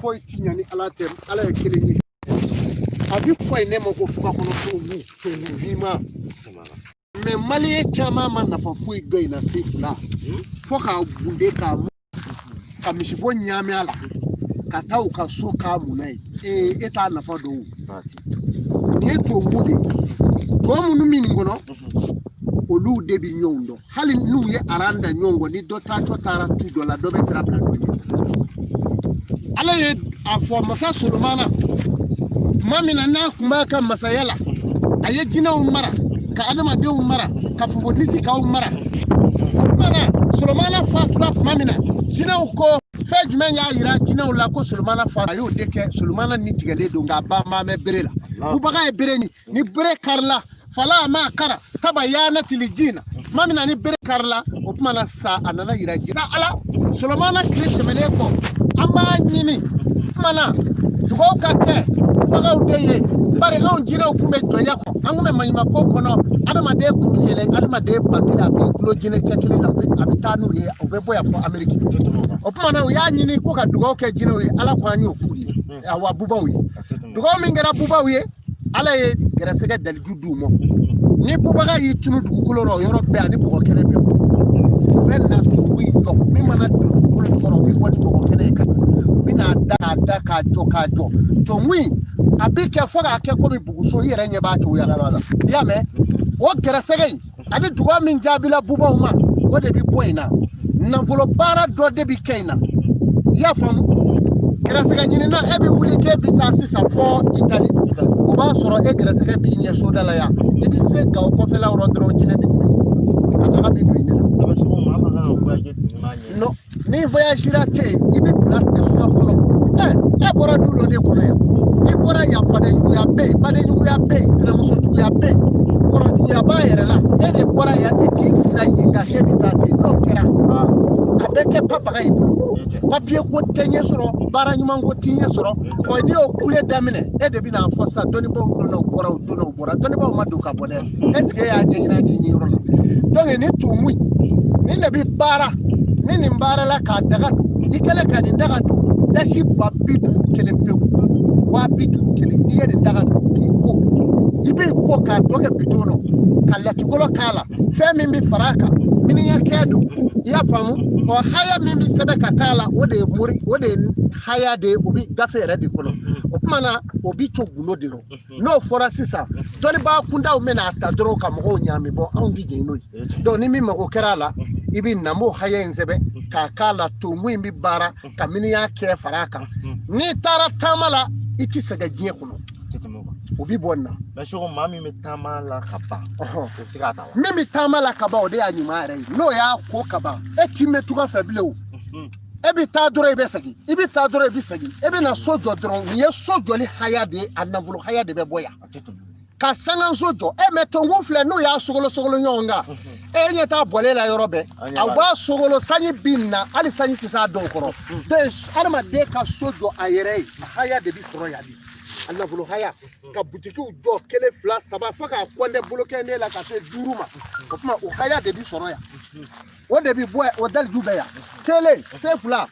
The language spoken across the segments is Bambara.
Foyi ti ɲa ni Ala tɛ. Ala ye kelen ye. A bɛ fɔ yen ne ma ko fuga kɔnɔ tonkun, tonkun finman. Mais maliyɛn caman ma nafa foyi dɔn in na se fila fo k'a gunde k'a ka misibo ɲaami a la ka taa u ka so k'a munna ye. Ee, e t'a nafa dɔn o. Nin ye tonkun de ye. Tɔ minnu bɛ nin kɔnɔ, olu de bɛ ɲɔgɔn dɔn. Hali n'u ye aran da ɲɔgɔn kɔ, ni dɔ taatɔ taara tu dɔ la, dɔ bɛ sira bila dɔ ɲɛ. Ala ye a fɔ masa Solomana tuma min na n'a tun b'a ka masaya la, a ye jinɛw mara, ka adamadenw mara, ka fofonisikaw mara. O tuma na Solomana fatura tuma min na, jinɛw ko fɛn jumɛn y'a yira jinɛw la ko Solomana fa? A y'o de kɛ. Solomana ni tigɛlen don, nka ba maa bɛ bere la. Bubaga ye bere ni bere karila fala ma kara taba yana tili jina. Tuma min na ni bere karila, o tuma na sa a nana yira ji ala. Solomana tile tɛmɛnen kɔ, an b'a ɲini tuma na dugawu ka kɛ bubagaw de ye, bari anw jinɛw tun bɛ jɔnya kɔ, an tun bɛ maɲumanko kɔnɔ. Adamaden tun bɛ yɛlɛ adamaden 1000, a b'i gulo jinɛ cɛ kelen na, a bɛ taa n'u ye, u bɛ bɔ yan fɔ Ameriki. O tuma na u y'a ɲini ko ka dugawu kɛ jinɛw ye. Ala ko an y'o k'u ye, awa bubaw ye. Dugawu min kɛra bubaw ye, Ala ye gɛrɛsɛgɛ daliju d'u ma. Ni bubaga y'i tunu dugukolo rɔ, o yɔrɔ bɛɛ ani bɔgɔ kɛnɛ bɛ bɔ. U bɛ na tugu in jɔ min mana don dugukolo jukɔrɔ, u bɛ bɔ ni bɔgɔ kɛnɛ ye ka na, u bɛ n'a da k'a da k'a jɔ k'a jɔ. Tugu in a bɛ kɛ fo k'a kɛ komi buguso, i yɛrɛ ɲɛ b'a cogoya la. I y'a mɛn? O gɛrɛsɛgɛ in ani dugawu min jaabila bubaw ma, o de bɛ bɔ in na. Nafolo baara dɔ de bɛ kɛ in na, i y'a faamu? Gɛrɛsɛgɛ ɲinina, e bɛ wuli k'e bɛ taa sisan fɔ Itali, o b'a sɔrɔ e gɛrɛsɛgɛ b'i ɲɛ soda la yan. I bɛ se Gawo kɔfɛla yɔrɔ dɔrɔn, jinɛ bɛ bɔ yen, a daga bɛ don i ne la. Non, ni voyagera tɛ yen, i bɛ bila tasuma kɔnɔ. Ɛ, e bɔra du dɔ de kɔnɔ yan, i bɔra yan, fadenjuguya bɛ yen, badenjuguya bɛ yen, sinamusojuguya bɛ yen, kɔrɔjuguya b'a yɛrɛ la. E de bɔra yan ten k'i bila yen ka k'e bɛ taa ten. N'o kɛra, a bɛ kɛ papaga i bolo. Papiye ko tɛ ɲɛ sɔrɔ, baara ɲuman ko tɛ ɲɛ sɔrɔ. Ɔ, n'i y'o kule daminɛ, e de bɛna fɔ sisan dɔnnibaaw donna, u bɔra, u donna, u bɔra. Dɔnnibaaw ma don ka bɔ dɛ. Est ce que e y'a ɲɛɲini a ɲɛɲini yɔrɔ la? Donc ni tumu in nin de bɛ baara, ni nin baara la k'a daga don, i kɛlen ka nin daga don, dasi 50 000 kelen pewu, 50 000 kelen. N'i ye nin daga don k'i ko, i b'i ko k'a tɔ kɛ bitɔn nɔ ka latikɔlɔ k'a la, fɛn min bɛ fara a kan, miniɲakɛ don, i y'a faamu? Ɔ, haya min bɛ sɛbɛn ka k'a la, o de ye mori, o de ye haya de ye, o bɛ gafe yɛrɛ de kɔnɔ. O tuma na o bɛ to gundo de rɔ. N'o fɔra sisan, dɔnnibaa kundaw bɛna a ta dɔrɔn ka mɔgɔw ɲaami bɔ. Anw ti jɛn n'o ye. Donc ni min mago kɛra a la, i bɛ na, n b'o haya in sɛbɛn k'a k'a la. Tonko in bɛ baara ka miniɲa kɛ fara a kan. N'i taara taama la, i ti sɛgɛn diɲɛ kɔnɔ, o bɛ bɔ nin na. Mais soko, maa min bɛ taama la ka ban, o bɛ se k'a ta wa? Min bɛ taama la ka ban, o de y'a ɲuman yɛrɛ ye. N'o y'a ko ka ban, e ti mɛn tunga fɛ bilen o. E bɛ taa dɔrɔn, i bɛ segin, i bɛ taa dɔrɔn, i bɛ segin. E bɛ na so jɔ dɔrɔn, nin ye so jɔli haya de ye, a nafolo haya de bɛ bɔ yan ka sankanso jɔ. E mɛ tonkun filɛ, n'u y'a sogolo sogolo ɲɔgɔn kan, e ɲɛ t'a bɔlen la yɔrɔ bɛɛ, aw b'a sogolo, sanji bi na, hali sanji tɛ s'a dɔw kɔrɔ. Donc adamaden ka so jɔ a yɛrɛ ye, a haya de bɛ sɔrɔ yan de, a nafolo haya, ka butikiw jɔ kelen, fila, saba, fo k'a kɔndɛ bolokɛnden la ka se duuru ma. O tuma o haya de bɛ sɔrɔ yan, o de bɛ bɔ yan, o daliju bɛ yan. Kelen se fila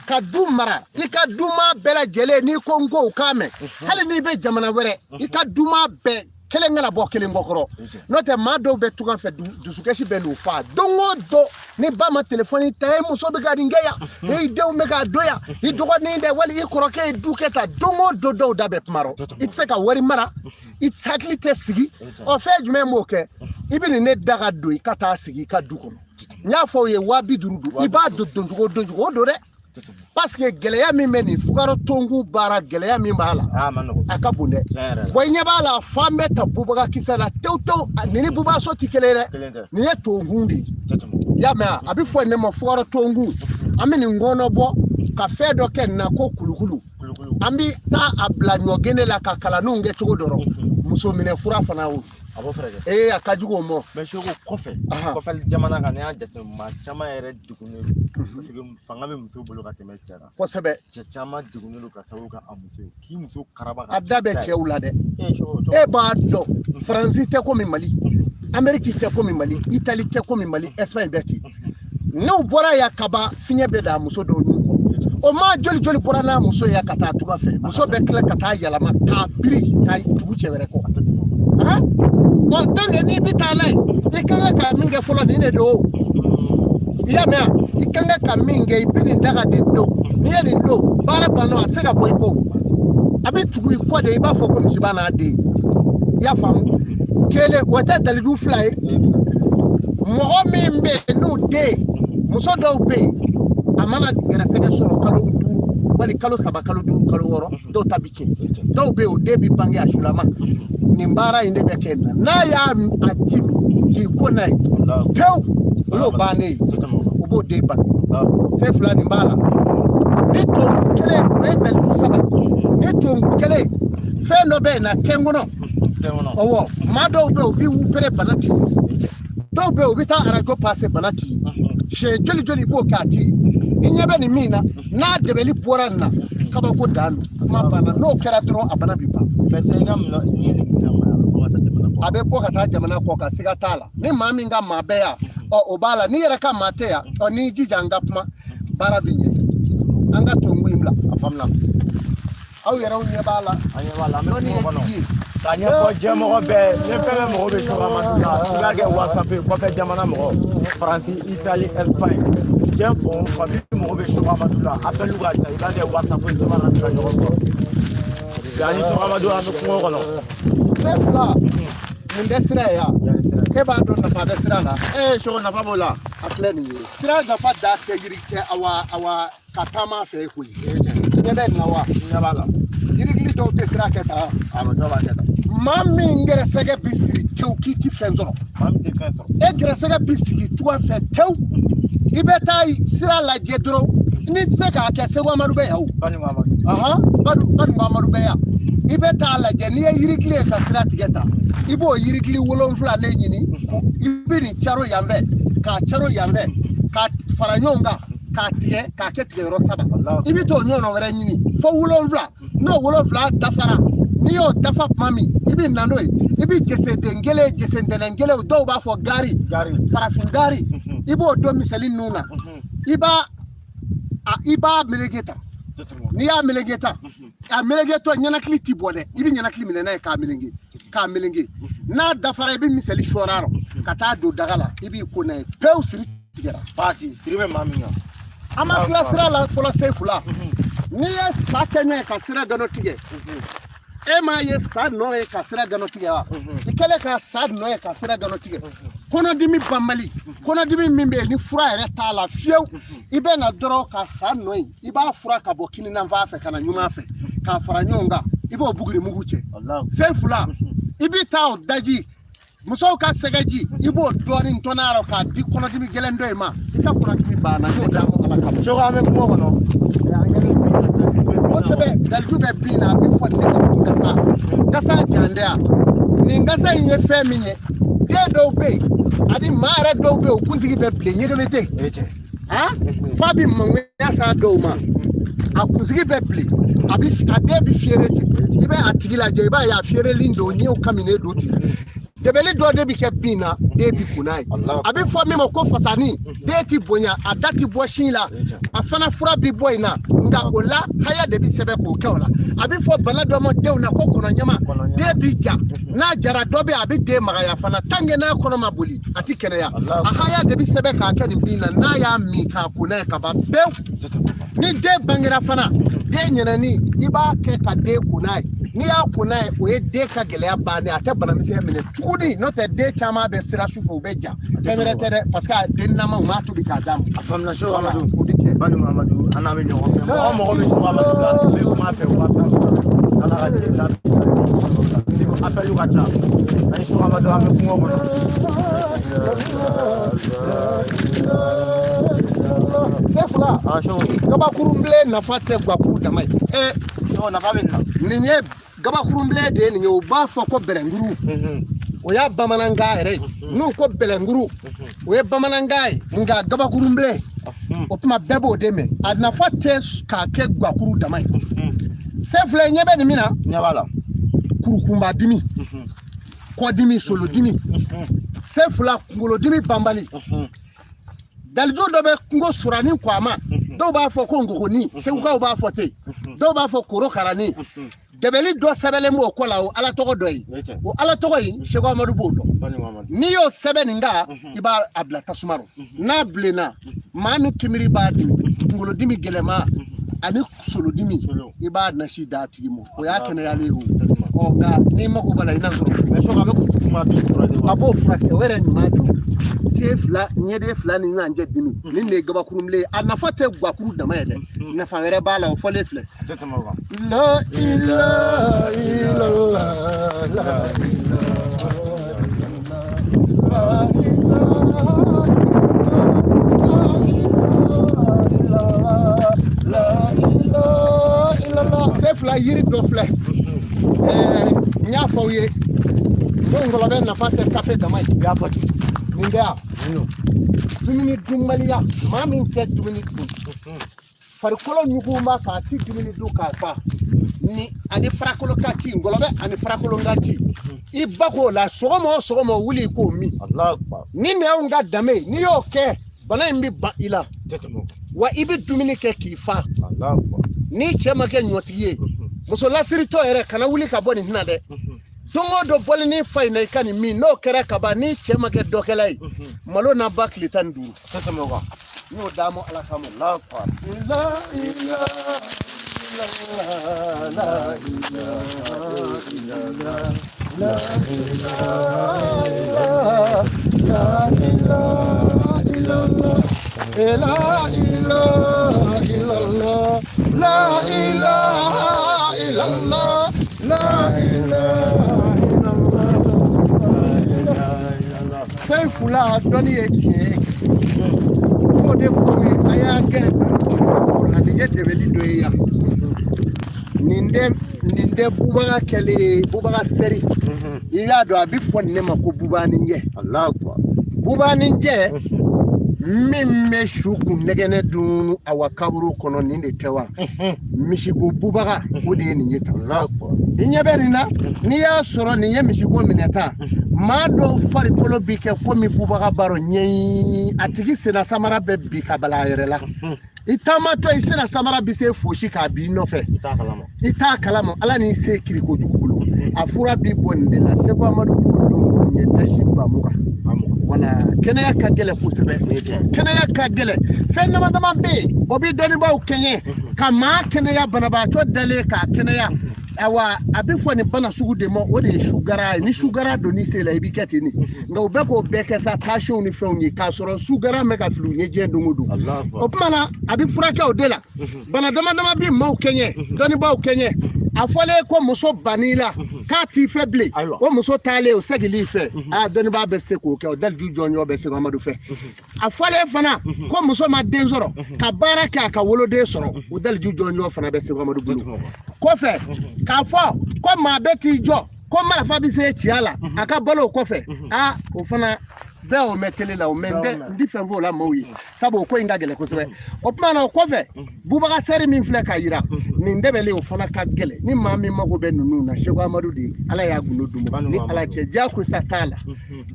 ka du mara, i ka duma bɛɛ lajɛlen, n'i ko n ko u k'a mɛn, hali n'i bɛ jamana wɛrɛ, i ka duma bɛɛ kelen kana bɔ kelen kɔ kɔrɔ. N'o tɛ, maa dɔw bɛ tunga fɛ, dusukasi bɛ n'u fa don o don. Ni ba ma telefɔni ta, e muso bɛ ka nin kɛ yan, e denw bɛ k'a don yan, i dɔgɔnin dɛ, wali i kɔrɔkɛ ye du kɛ tan. Don o don dɔw da bɛ kuma rɔ, i tɛ se ka wari mara, i hakili tɛ sigi. Ɔ, fɛn jumɛn b'o kɛ? I bɛ nin ne da ka don i ka taa sigi i ka du kɔnɔ. N y'a fɔ aw ye, 50 000 don, i b'a don doncogo doncogo o don dɛ, parce que gɛlɛya min bɛ nin fugaro tonkun baara, gɛlɛya min b'a la, a ka bon dɛ. Wa i ɲɛ b'a la, fan bɛɛ ta bubaga kisɛ la tewu tewu. Nin ni bubaso tɛ kelen ye dɛ, nin ye tonkun de ye, i y'a mɛn? A bɛ fɔ nin ma fugaro tonkun. An bɛ nin ngɔnɔ bɔ ka fɛn dɔ kɛ nin na ko kulukulu. An bɛ taa a bila ɲɔgene la ka kalanniw kɛ cogo dɔ rɔ. Muso minɛ fura fana o. A b'o fɛɛrɛ kɛ. Ee, a ka jugu o ma. Mais soko, kɔfɛ jamana kan, ne y'a jate, maa caman yɛrɛ degunnen don, parce que fanga bɛ muso bolo ka tɛmɛ cɛ kan. Kosɛbɛ. Cɛ caman degunnen don ka sababu kɛ a muso ye, k'i muso karaba. A da bɛ cɛw la dɛ. E b'a dɔn, Faransi tɛ komi Mali, Ameriki tɛ komi Mali, Itali tɛ komi Mali, Espagne bɛ ten. N'u bɔra yan kaban, fiɲɛ bɛ da muso dɔw nun kɔ. O maa joli joli bɔra n'a muso ye ka taa tunga fɛ, muso bɛ tila ka taa yɛlɛma k'a biri ka tugu cɛ wɛrɛ kɔ. Ɔ, donc n'i bɛ taa n'a ye, i ka kan ka min kɛ fɔlɔ, nin de don. I y'a mɛn wa? I ka kan ka min kɛ, i bɛ nin daga de don. N'i ye nin don, baara banna, a tɛ se ka bɔ i kɔ, a bɛ tugu i kɔ de, i b'a fɔ ko misiba n'a den. I y'a faamu? Kelen o tɛ dalilu fila ye. Mɔgɔ min bɛ yen n'u den, muso dɔw bɛ yen, a mana gɛrɛsɛgɛ sɔrɔ kalo 5 wali kalo 3, kalo 5, kalo 6, dɔw ta bi tiɲɛ. Dɔw bɛ yen, o den bi bange a sulama. Nin baara in de bɛ kɛ nin na. N'a y'a a ji min k'i ko n'a ye pewu, o y'o bannen ye, o b'o den bange. Se fila nin b'a la. Ni tonku kelen, o ye dalilu saba ye. Ni tonku kelen, fɛn dɔ bɛ yen na kɛn kɔnɔ. Ɔwɔ, maa dɔw bɛ yen, u bɛ wupere, bana t'i ye. Dɔw bɛ yen, u bɛ taa arajo pase, bana t'i ye. Siɲɛ joli joli i b'o kɛ, a t'i ye. I ɲɛ bɛ nin min na, n'a dɛbɛli bɔra nin na, kabako dan don, kuma banna. N'o kɛra dɔrɔn, a bana bɛ ban. A bɛ bɔ ka taa jamana kɔ kan, siga t'a la. Ni maa min ka maa bɛ yan, ɔ, o b'a la. N'i yɛrɛ ka maa tɛ yan, ɔ, n'i jija, an ka kuma, baara bɛ ɲɛ. An ka tonku in bila. A faamuna. Aw yɛrɛw ɲɛ b'a la. An ɲɛ b'a la, an bɛ Dɔnni kungo ye kɔnɔ. tigi ye. K'a ɲɛfɔ diɲɛmɔgɔ bɛɛ ni fɛn fɛn mago bɛ Seko la, i b'a kɛ WhatsApp ye. Kɔfɛ jamana mɔgɔ, Faransi, Itali, Espagne, diɲɛ fan o fan, min mago bɛ Seko Amadu la, appel ka ca, i b'a kɛ WhatsApp ye. Seko Amadu ka ɲɔgɔn sɔrɔ bi, ani Seko Amadu, an bɛ kungo kɔnɔ. Fɛn fila nin tɛ sira ye yan. E b'a dɔn nafa bɛ sira la. Ee Seko, nafa b'o la. A filɛ nin ye, sira nafa da tɛ yiri kɛ, awa awa, ka taama fɛ ye koyi. Ɲɛ bɛ nin na wa? Ɲɛ b'a la. Yirigili dɔw tɛ sira kɛ tan. Awɔ, dɔw b'a kɛ tan. Maa min gɛrɛsɛgɛ bi siri tewu k'i ti fɛn sɔrɔ. Maa min tɛ fɛn sɔrɔ. E gɛrɛsɛgɛ bi sigi tuga fɛ tewu, i bɛ taa sira lajɛ dɔrɔn. N'i tɛ se k'a kɛ, Seko Amadu bɛ yan o. Bani Mamadu. Ahan, Badu Badu Amadu bɛ yan. I bɛ taa lajɛ, n'i ye yirikili ye ka sira tigɛ tan, i b'o yirikili 7 de ɲini, i bɛ nin caro yan fɛ, k'a caro yan fɛ, k'a fara ɲɔgɔn kan, k'a tigɛ, k'a kɛ tigɛyɔrɔ saba. I bɛ t'o ɲɔgɔnna wɛrɛ ɲini fo 7. N'o 7 dafara, n'i y'o dafa tuma min, i bɛ na n'o ye. I bɛ jeseden kelen, jesentɛnɛn kelen, dɔw b'a fɔ gari. Gari. Farafin gari, i b'o don miseli ninnu na. I b'a meleke tan. N'i y'a meleke tan, a meleke tɔ, ɲɛnakili ti bɔ dɛ. I bɛ ɲɛnakili minɛ n'a ye k'a meleke, k'a meleke. N'a dafara, i bɛ miseli sɔɔr'a rɔ ka taa don daga la, i b'i ko n'a ye pewu, siri tigɛra. Paati siri bɛ maa min kan. An ma tila sira la fɔlɔ. Se fila, n'i ye sa kɛ ɲɛ ka sira gano tigɛ, e m'a ye sa nɔ ye ka sira gano tigɛ wa? I kɛlen ka sa nɔ ye ka sira gano tigɛ, kɔnɔdimi banbali, kɔnɔdimi min bɛ yen ni fura yɛrɛ t'a la fiyewu, i bɛ na dɔrɔn ka sa nɔ ye, i b'a fura ka bɔ kininanfan fɛ ka na ɲuman fɛ k'a fara ɲɔgɔn kan, i b'o buguri mugu cɛ. Sen fila, i bɛ taa o daji, musow ka sɛgɛji, i b'o dɔɔnin tɔn'a rɔ k'a di kɔnɔdimi gɛlɛn dɔ in ma, i ka kɔnɔdimi banna. N y'o d'a ma Ala kama. Seko, an bɛ kungo kɔnɔ. Kosɛbɛ, daliju bɛ bin na. A bɛ fɔ nin de ma ko ngasa, ngasa jandɛya. Nin ngasa in ye fɛn min ye, den dɔw bɛ yen ani maa yɛrɛ dɔw bɛ yen, u kunsigi bɛ bilen ɲɛgɛnɛ tɛ yen, han, f'a bɛ mangoya s'a dɔw ma. A kunsigi bɛ bilen, a bɛ a den bɛ fiyere ten. I bɛ a tigi lajɛ, i b'a ye a fiyerelen don, ɲɛw kaminen don ten. Dɛbɛli dɔ de bɛ kɛ bin na, den bɛ kun n'a ye. A bɛ fɔ min ma ko fasani, den ti bonya, a da ti bɔ sin la. A fana fura bi bɔ yen na, nka o la haya de bi sɛbɛn k'o kɛ o la. A bɛ fɔ bana dɔ ma denw na ko kɔnɔɲama, den bi ja. N'a jara, dɔ bɛ yen, a bɛ den magaya fana. Tant que n'a kɔnɔ ma boli, a ti kɛnɛya. A haya de bɛ sɛbɛn k'a kɛ nin bin na. N'a y'a min k'a ko n'a ye ka ban pewu. Ni den bangera fana, den ɲɛnɛni, i b'a kɛ ka den ko n'a ye. N'i y'a ko n'a ye, o ye den ka gɛlɛya bannen, a tɛ banamisɛn minɛ tuguni. N'o tɛ, den caman bɛ sira su fɛ, u bɛ ja, fɛn wɛrɛ tɛ dɛ, parce que a den nama, u m'a tobi k'a d'a ma. A faamuna, Seko Amadu. O de kɛ. Bani Mamadu, an n'a bɛ ɲɔgɔn fɛ. Mɔgɔ mɔgɔ bɛ Seko Amadu la, i bɛ kuma fɛ WhatsApp, Ala ka jɛ n'a appel ka ca. Ani Seko Amadu, an bɛ kungo kɔnɔ. Se fila. Ah, Seko. Gabakurunbilen nafa tɛ guwakuru dama ye. Ee Seko, nafa bɛ nin na. Nin ye gabakurunbilen de ye nin ye, u b'a fɔ ko bɛlɛnkuru. O y'a bamanankan yɛrɛ ye. N'u ko bɛlɛnkuru, o ye bamanankan ye, nka gabakurunbilen, o tuma bɛɛ b'o de mɛn. A nafa tɛ k'a kɛ guwakuru dama ye. Se filɛ, ɲɛ bɛ nin min na. Ɲɛ b'a la. Kurukunbadimi, kɔdimi, solodimi, se fila, kunkolodimi banbali. Daliju dɔ bɛ kungo suranin kɔ a ma. Dɔw b'a fɔ ko ngogoni, segukaw b'a fɔ ten, dɔw b'a fɔ korokaranin. Dɛbɛli dɔ sɛbɛnlen b'o kɔ la, o ala tɔgɔ dɔ ye. O ala tɔgɔ in, Seko Amadu b'o dɔn. N'i y'o sɛbɛn nin kan, i b'a a bila tasuma rɔ. N'a bilenna, maa min kimiri b'a dimi, kunkolodimi gɛlɛma ani solodimi, i b'a nasi d'a tigi ma, o y'a kɛnɛyalen ye. O ɔ, nka n'i mako b'a la, i n'a sɔrɔ. Mais Seko, a bɛ kuma bi furakɛ wa? A b'o furakɛ, o yɛrɛ ɲuman don. Te fila, ɲɛden fila ni ɲɔgɔn cɛ dimi, nin de ye gabakurunbilen ye. A nafa tɛ guwakuru dama ye dɛ, nafa wɛrɛ b'a la, o fɔlen filɛ. A tɛ tɛmɛ o kan. La ilaha illallah, la ilaha illallah, la ilaha illallah. Se fila yiri dɔ filɛ. N y'a fɔ aw ye ko ngɔlɔbɛ nafa tɛ kafe dama ye. I y'a fɔ ten. Nin tɛ yan dumuni dunbaliya, maa min tɛ dumuni dun, farikolo ɲugunba k'a ti dumuni dun k'a fa ni ani farakolo ka ci, ngɔlɔbɛ ani farakolo ka ci, i ba k'o la sɔgɔma o sɔgɔma, wuli i k'o min. Allahu akbar. Ni nin y'anw ka danbe ye, n'i y'o kɛ, bana in bɛ ban i la. A tɛ tɛmɛ o kan. Wa i bɛ dumuni kɛ k'i fa. Allahu akbar. Ni cɛ ma kɛ ɲɔtigi ye, muso lasiritɔ yɛrɛ kana wuli ka bɔ nin tɛna dɛ. Don o don bɔlini fa in na, i ka nin min, n'o kɛra ka ban, ni cɛ ma kɛ dɔkɛla ye, malo n'a ba tile 15. A tɛ tɛmɛ o kan. N y'o d'a ma ala kama. Allahu akbar. La ilaha illallah, la ilaha illallah, la ilaha illallah, la ilaha illallah, la ilaha illallah, la ilaha illallah, la ilaha illallah. Fɛn fila dɔnni ye tiɲɛ ye, n b'o de fɔ aw ye. A y'a gɛrɛ dɔnni la, nin ye dɛmɛli dɔ ye yan. Nin tɛ bubaga kɛlen ye, bubaga sɛri. I b'a dɔn a bɛ fɔ nin de ma ko bubaninjɛ. Allahu akbar. Bubaninjɛ min bɛ su kun nɛgɛnɛ dun awa kaburu kɔnɔ, nin de tɛ wa? Misibo bubaga, o de ye nin ye tan. Allahu akbar. I ɲɛ bɛ nin na, n'i y'a sɔrɔ nin ye misiko minɛ tan, maa dɔw farikolo bi kɛ komi bubaga baro ɲɛɲi, a tigi senna samara bɛ bi ka bala a yɛrɛ la. I taamatɔ, i senna samara bɛ se fosi k'a b'i nɔfɛ. I t'a kalama. I t'a kalama. Ala n'i se kiri kojugu bolo, a fura bi bɔ nin de la. Seko Amadu b'o dɔn mun ye dasi ba mugan. Wala kɛnɛya ka gɛlɛn kosɛbɛ, kɛnɛya ka gɛlɛn. Fɛn dama dama bɛ yen, o bɛ dɔnnibaaw kɛɲɛ ka maa kɛnɛya, banabaatɔ dalen k'a kɛnɛya. Awa, a bɛ fɔ nin bana sugu de ma, o de ye sugara ye. Ni sugara donn'i sen la, i bɛ kɛ ten de. Nka u bɛ k'o bɛɛ kɛ sa tansiyɔn ni fɛnw ye, k'a sɔrɔ sugara bɛ ka fili u ɲɛ diɲɛ don o don. O tuma na, a bɛ furakɛ o de la. Bana dama dama bɛ maaw kɛɲɛ, dɔnnibaaw kɛɲɛ. A fɔlen ko muso bann'i la k'a t'i fɛ bilen, o muso taalen o seginl'i fɛ, aa, dɔnnibaa bɛ se k'o kɛ, o daliju jɔnjɔn bɛ Seko Amadu fɛ. A fɔlen fana ko muso ma den sɔrɔ, ka baara kɛ a ka woloden sɔrɔ, o daliju jɔnjɔn fana bɛ Seko Amadu bolo. Kɔfɛ k'a fɔ ko maa bɛ t'i jɔ ko marifa bɛ se ciya la a ka balo o kɔfɛ, aa, o fana bɛɛ y'o mɛn tele la. O mɛ n tɛ fɛn fɔ o la maaw ye, sabu o ko in ka gɛlɛn kosɛbɛ. O tuma na, o kɔfɛ, bubaga sɛri min filɛ ka yira nin dɛbɛlen, o fana ka gɛlɛn. Ni maa min mago bɛ ninnu na, Seko Amadu de ye, ala y'a gundo d'u ma ni ala cɛ. Jakosa t'a la,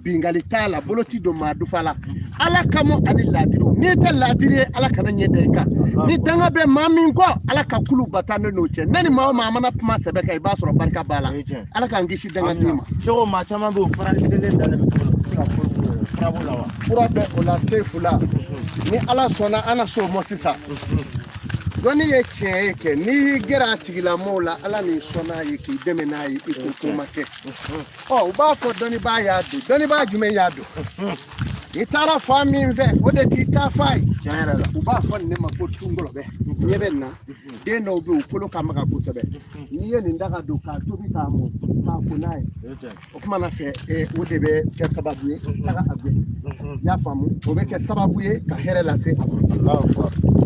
bingali t'a la, bolo ti don maa dufa la, ala kama ani laadiriw. N'i tɛ laadiri ye, ala kana ɲɛ da i kan. Ni danga bɛ maa min kɔ, ala ka kulu ba tan ne n'o cɛ. Ne ni maa o maa mana kuma sɛbɛ kan, i b'a sɔrɔ barika b'a la. Ala k'an kisi danga ni ma. Seko, maa caman bɛ yen, o paralyselen dalen bɛ cogo min, u tɛ se ka foyi k'u yɛrɛ ye. Fura b'o la wa? Fura bɛ o la, sefu la. Ni ala sɔnna, an na s'o ma sisan. Dɔnni ye tiɲɛ ye kɛ, n'i y'i gɛrɛ a tigilamɔgɔw la, ala n'i sɔn n'a ye k'i dɛmɛ n'a ye, i ko ko ma kɛ. Ɔ, u b'a fɔ dɔnnibaa y'a don. Dɔnnibaa jumɛn y'a don? I taara fa min fɛ, o de t'i ta fa ye. Tiɲɛ yɛrɛ la. U b'a fɔ nin de ma ko tungɔlɔbɛ. Ɲɛ bɛ nin na, den dɔw bɛ yen, u kolo ka maga kosɛbɛ. N'i ye nin da ka don k'a tobi k'a mɔ k'a ko n'a ye, o kuma na fɛ, o de bɛ kɛ sababu ye taga a gɛn. I y'a faamu, o bɛ kɛ sababu ye ka hɛrɛ lase a ma.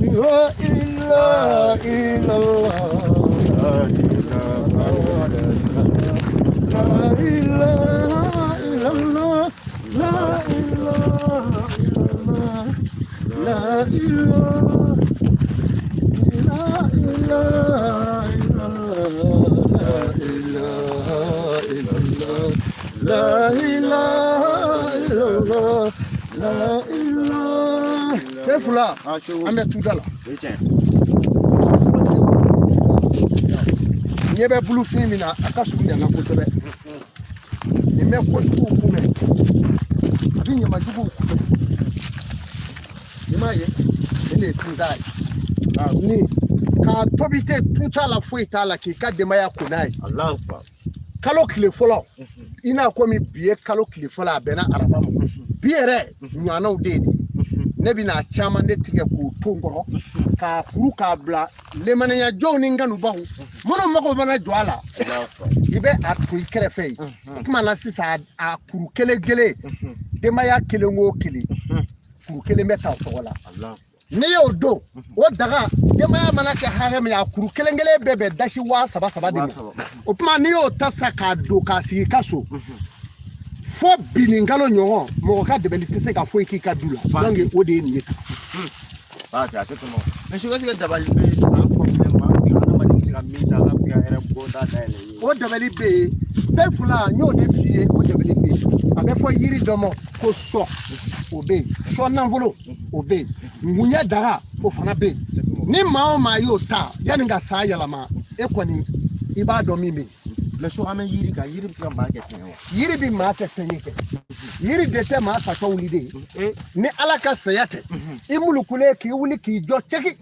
La ilaha illallah, la ilaha illallah, la ilaha illallah, la ilaha la ilaha illallah, la ilaha illallah, la ilaha illallah, la ilaha. C'est Sefula, an bɛ tuda la. Ɲɛ bɛ bulufin min na, a ka surun yan na kosɛbɛ. Nin bɛ kojuguw kunbɛn, a bɛ ɲamajuguw kunbɛn. I m'a ye, nin de ye sinsan ye. Nin k'a tobi tɛ tu t'a la, foyi t'a la, k'i ka denbaya ko n'a ye. Kalo tile fɔlɔ, i n'a komi bi ye kalo tile fɔlɔ, a bɛnna araba ma. Bi yɛrɛ ɲɔgɔnnaw de ye nin ye. Ne bɛna caman de tigɛ k'o to n kɔrɔ, k'a kuru k'a bila lemaniya jɔnw ni n kanubaw minnu mago mana jɔ a la, i bɛ a to i kɛrɛfɛ yen. O tuma na sisan, a kuru kelen kelen, denbaya kelen o kelen, kuru kelen bɛ ta o tɔgɔ la. N'i y'o don o daga, denbaya mana kɛ hakɛ min ye, a kuru kelen kelen bɛɛ bɛ dasi 3000 3000 de ma. O tuma n'i y'o ta sisan k'a don k'a sigi i ka so, fo bi nin kalo ɲɔgɔn, mɔgɔ ka dɛmɛli tɛ se ka foyi k'i ka du la. Donc o de ye nin ye tan. A tɛ tɛmɛ. Mais est-ce que dabali bɛ yen san kɔfɛ, maa bɛ se ka adamaden bɛ se ka min ta, ala bɛ se ka hɛrɛ bɔda dayɛlɛ i ye? O dabali bɛ yen, Sefula, n y'o de f'i ye. O dabali bɛ yen, a bɛ fɔ yiri dɔ ma ko sɔ, o bɛ yen, sɔ nafolo, o bɛ yen, ngunjɛ daga, o fana bɛ yen. Ni maa o maa y'o ta yanni ka san yɛlɛma, e kɔni i b'a dɔn min bɛ yen. Mais so an bɛ yiri kan, yiri bɛ se ka maa kɛ fɛn ye wa? Yiri bɛ maa kɛ fɛn ye kɛ, yiri de tɛ maa satɔ wuli de ye. Ni Ala ka saya tɛ, i mulukulen k'i wuli k'i jɔ cɛki,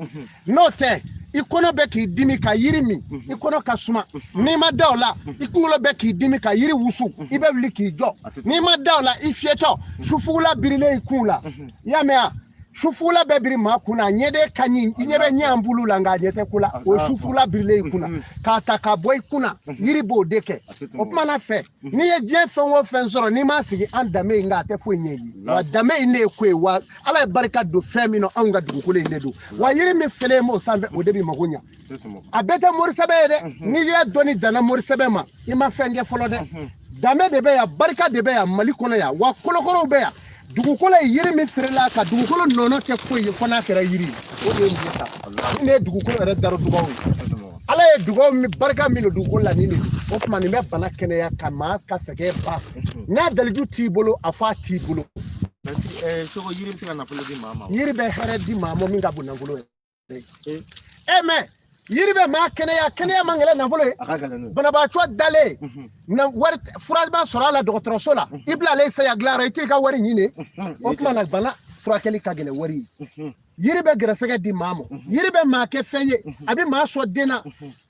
n'o tɛ i kɔnɔ bɛ k'i dimi ka yiri min, i kɔnɔ ka suma. N'i ma da o la, i kunkolo bɛ k'i dimi ka yiri wusu, i bɛ wuli k'i jɔ. N'i ma da o la, i fiyɛtɔ sufugula birilen i kun la, i y'a mɛn wa? Sufugula bɛ biri maa kun na, a ɲɛden ka ɲi, i ɲɛ bɛ ɲɛ bulu la, nka a ɲɛ tɛ ko la. O ye sufugula birilen i kun na, k'a ta ka bɔ i kun na, yiri b'o de kɛ. O tuma na fɛ, n'i ye diɲɛ fɛn o fɛn sɔrɔ, n'i m'a sigi an danbe in kan, a tɛ foyi ɲɛ i ye. Wa danbe in de ye ko ye, wa Ala ye barika don fɛn min na, anw ka dugukolo in de don. Wa yiri min fɛlen b'o sanfɛ, o de b'i mago ɲa. A bɛɛ tɛ morisɛbɛ ye dɛ. N'i y'a dɔnni danna morisɛbɛ ma, i ma fɛn kɛ fɔlɔ dɛ. Danbe de bɛ yan, barika de bɛ yan Mali kɔnɔ yan, wa kolokorow bɛ yan. Dugukolo ye yiri min feerela ka dugukolo nɔnɔ tɛ foyi ye fo n'a kɛra yiri ye. O de ye nin ye tan. Nin de ye dugukolo yɛrɛ daro dugaw ye. Ala ye dugaw min barika min don dugukolo la, nin de don. O tuma nin bɛ bana kɛnɛya, ka maa ka sɛgɛn ban. N'a daliju t'i bolo, a fɔ a t'i bolo. Soko, yiri bɛ se ka nafolo di maa ma? Yiri bɛ hɛrɛ di maa ma min ka bon nafolo ye. E mɛ yiri bɛ maa kɛnɛya, kɛnɛya man gɛlɛn nafolo ye. Banabaatɔ dalen na, wari fura b'a sɔrɔ a la dɔgɔtɔrɔso la, i bilalen saya dilanyɔrɔ, i t'i ka wari ɲini. O tuma na bana furakɛli ka gɛlɛn wari ye. Yiri bɛ gɛrɛsɛgɛ di maa ma, yiri bɛ maa kɛ fɛn ye, a bɛ maa sɔn den na.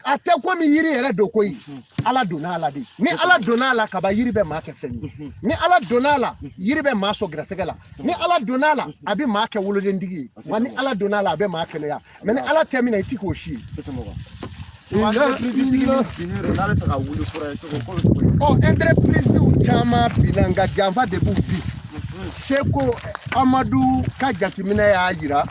A tɛ komi yiri yɛrɛ don koyi, Ala donna a la de. Ni Ala donna a la kaban, yiri bɛ maa kɛ fɛn ye. Ni Ala donna a la, yiri bɛ maa sɔn gɛrɛsɛgɛ la. Ni Ala donna a la, a bɛ maa kɛ wolodentigi ye. Wa ni Ala donna a la, a bɛ maa kɛnɛya. Mais ni Ala tɛ min na, i ti k'o si ye. Ɔ, entreprise caman binna, nka janfa de b'u bin. Seko Amadu ka jateminɛ y'a yira,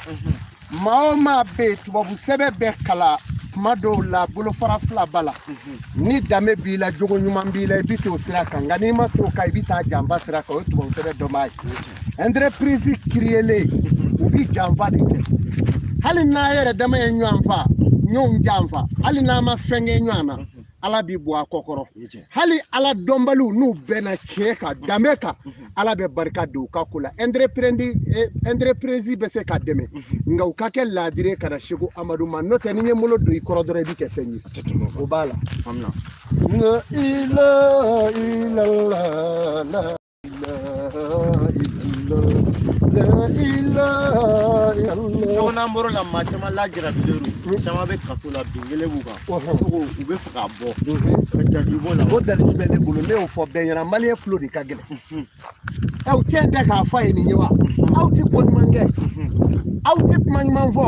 maa o maa bɛ yen, tubabu sɛbɛn bɛ kalan kuma dɔw la, bolofara fila ba la. Ni danbe b'i la, jogo ɲuman b'i la, i bɛ t'o sira kan. Nka n'i ma t'o kan, i bɛ taa janfa sira kan. O ye tubabu sɛbɛn dɔnbaa ye. Entreprise créelen, u bɛ janfa de kɛ. Hali n'a yɛrɛ dama ye ɲɔgɔn fa, ɲɔgɔn janfa, hali n'a ma fɛn kɛ ɲɔgɔn na, Ala b'i bɔ a kɔ kɔrɔ. Hali Ala dɔnbaliw, n'u bɛnna tiɲɛ kan, danbe kan, Ala bɛ barika don u ka ko la. Entreprise bɛ se ka dɛmɛ, nka u ka kɛ laadiri ka na Seko Amadu ma. N'o tɛ, ni n ye bolo don i kɔrɔ dɔrɔn, i bɛ kɛ fɛn ye. O b'a la. La ilaha illallah, la ilaha illallah. N'an bɔr'o la, maa caman lajarabilen don, caman bɛ kaso la, bin kelen b'u kan. Soko, u bɛ fɛ ka bɔ ka jaju b'o la. O dalili bɛ ne bolo, ne y'o fɔ bɛɛ ɲɛna. Maliyɛn tulo de ka gɛlɛn. Aw tiɲɛ tɛ k'a fɔ a ye nin ye wa? Aw ti ko ɲuman kɛ, aw ti kuma ɲuman fɔ,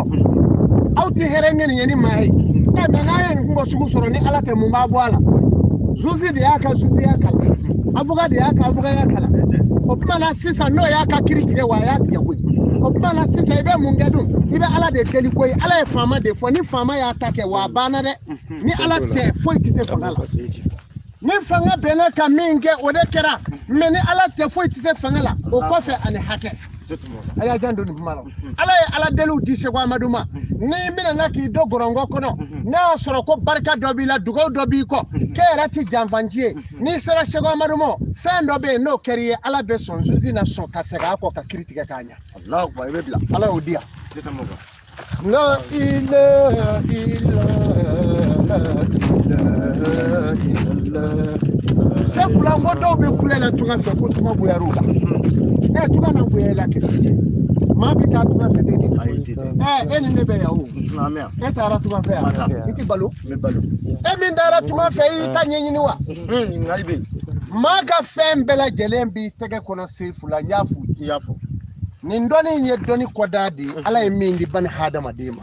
aw ti hɛrɛ ŋɛni ye ni maa ye. Ɛ, mɛ n'a ye nin kungo sugu sɔrɔ, ni Ala tɛ, mun b'a bɔ a la? Zuzi de y'a ka zuziya kalan, avocat de y'a ka avocatya kalan. O tuma na sisan, n'o y'a ka kiiri tigɛ, wa a y'a tigɛ koyi. O tuma na sisan, i bɛ mun kɛ dun? I bɛ Ala de deli koyi. Ala ye faama de fɔ. Ni faama y'a ta kɛ, wa a banna dɛ. Ni Ala tɛ, foyi tɛ se fanga la. Ni fanga bɛnna ka min kɛ, o de kɛra. Mɛ ni Ala tɛ, foyi tɛ se fanga la. O kɔfɛ ani hakɛ, a y'a janto nin kuma la. Ala ye Ala deliw di Seko Amadu ma. N'i minɛna k'i don gɔrɔngɔ kɔnɔ, n'a y'a sɔrɔ ko barika dɔ b'i la, dugawu dɔ b'i kɔ, k'e yɛrɛ ti janfanci ye, n'i sera Seko Amadu ma, fɛn dɔ bɛ yen, n'o kɛr'i ye, Ala bɛ sɔn, zuzi na sɔn ka segin a kɔ ka kiiri tigɛ k'a ɲɛ. Allahu akbar, i bɛ bila. Ala y'o di yan. La ilaha illallah, la ilaha illallah. Sefula n ko dɔw bɛ kule la tunga fɛ ko tunga goyar'u la. Ɛ tunga na goya i la kɛ. Maa bɛ taa tunga fɛ ten de. Ɛ e ni ne bɛ yan o. E taara tunga fɛ yan. I ti balo. E min taara tunga fɛ i y'i ta ɲɛɲini wa? Maa ka fɛn bɛɛ lajɛlen b'i tɛgɛ kɔnɔ Sefula n y'a f'u ye. Nin dɔnni in ye dɔnni kɔda de ye. Ala ye min di bani hadamaden ma.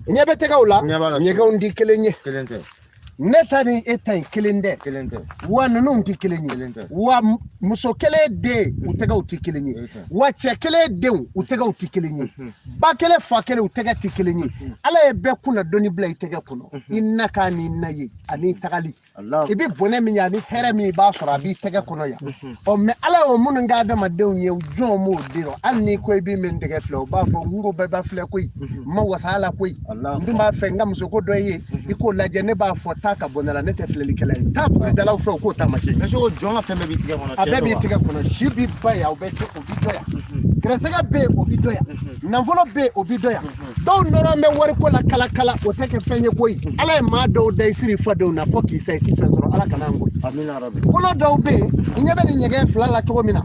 Ɲɛ bɛ tɛgɛw la. Ɲɛgɛnw di kelen ye. Ne ta ni e ta in kelen tɛ. Wa ninnu tɛ kelen ye. Wa muso kelen den u tɛgɛw tɛ kelen ye. Wa cɛ kelen denw u tɛgɛw tɛ kelen ye. Ba kelen fa kelen u tɛgɛ tɛ kelen ye. Ala ye bɛɛ kunna dɔnni bila i tɛgɛ kɔnɔ. I na k'a ni na ye ani tagali. I bɛ bɔnɛ min ye ani hɛrɛ min i b'a sɔrɔ a b'i tɛgɛ kɔnɔ yan. Ɔ mɛ ala y'o minnu kɛ adamadenw ye jɔn m'o di rɔ. Hali n'i ko i bɛ min tɛgɛ filɛ o b'a fɔ n ko bɛɛ b'a filɛ koyi. N ma wasa a la koyi. N dun b'a fɛ n ka musoko dɔ ye i k'o lajɛ ne b'a fɔ taa ka bɔ ne la ne tɛ filɛlikɛla ye. Taa buguridalaw fɛ u k'o taamasiyɛn. Jɔn ka fɛn bɛɛ b'i tɛgɛ kɔnɔ. A bɛɛ b'i tɛgɛ kɔnɔ. Si b'i ba yan o bɛ o b'i dɔ yan. Gɛrɛsɛgɛ bɛ yen o b'i dɔ yan. Nafolo bɛ yen o b'i dɔ yan. Dɔw nɔrɔ bɛ wariko la kala kala o tɛ kɛ fɛn ye koyi. Ala ye maa dɔw da i siri fadenw na fo k'i sa i ti fɛn sɔrɔ Ala kana an goyi. Bolo dɔw bɛ yen i ɲɛ bɛ nin ɲɛgɛn fila la cogo min na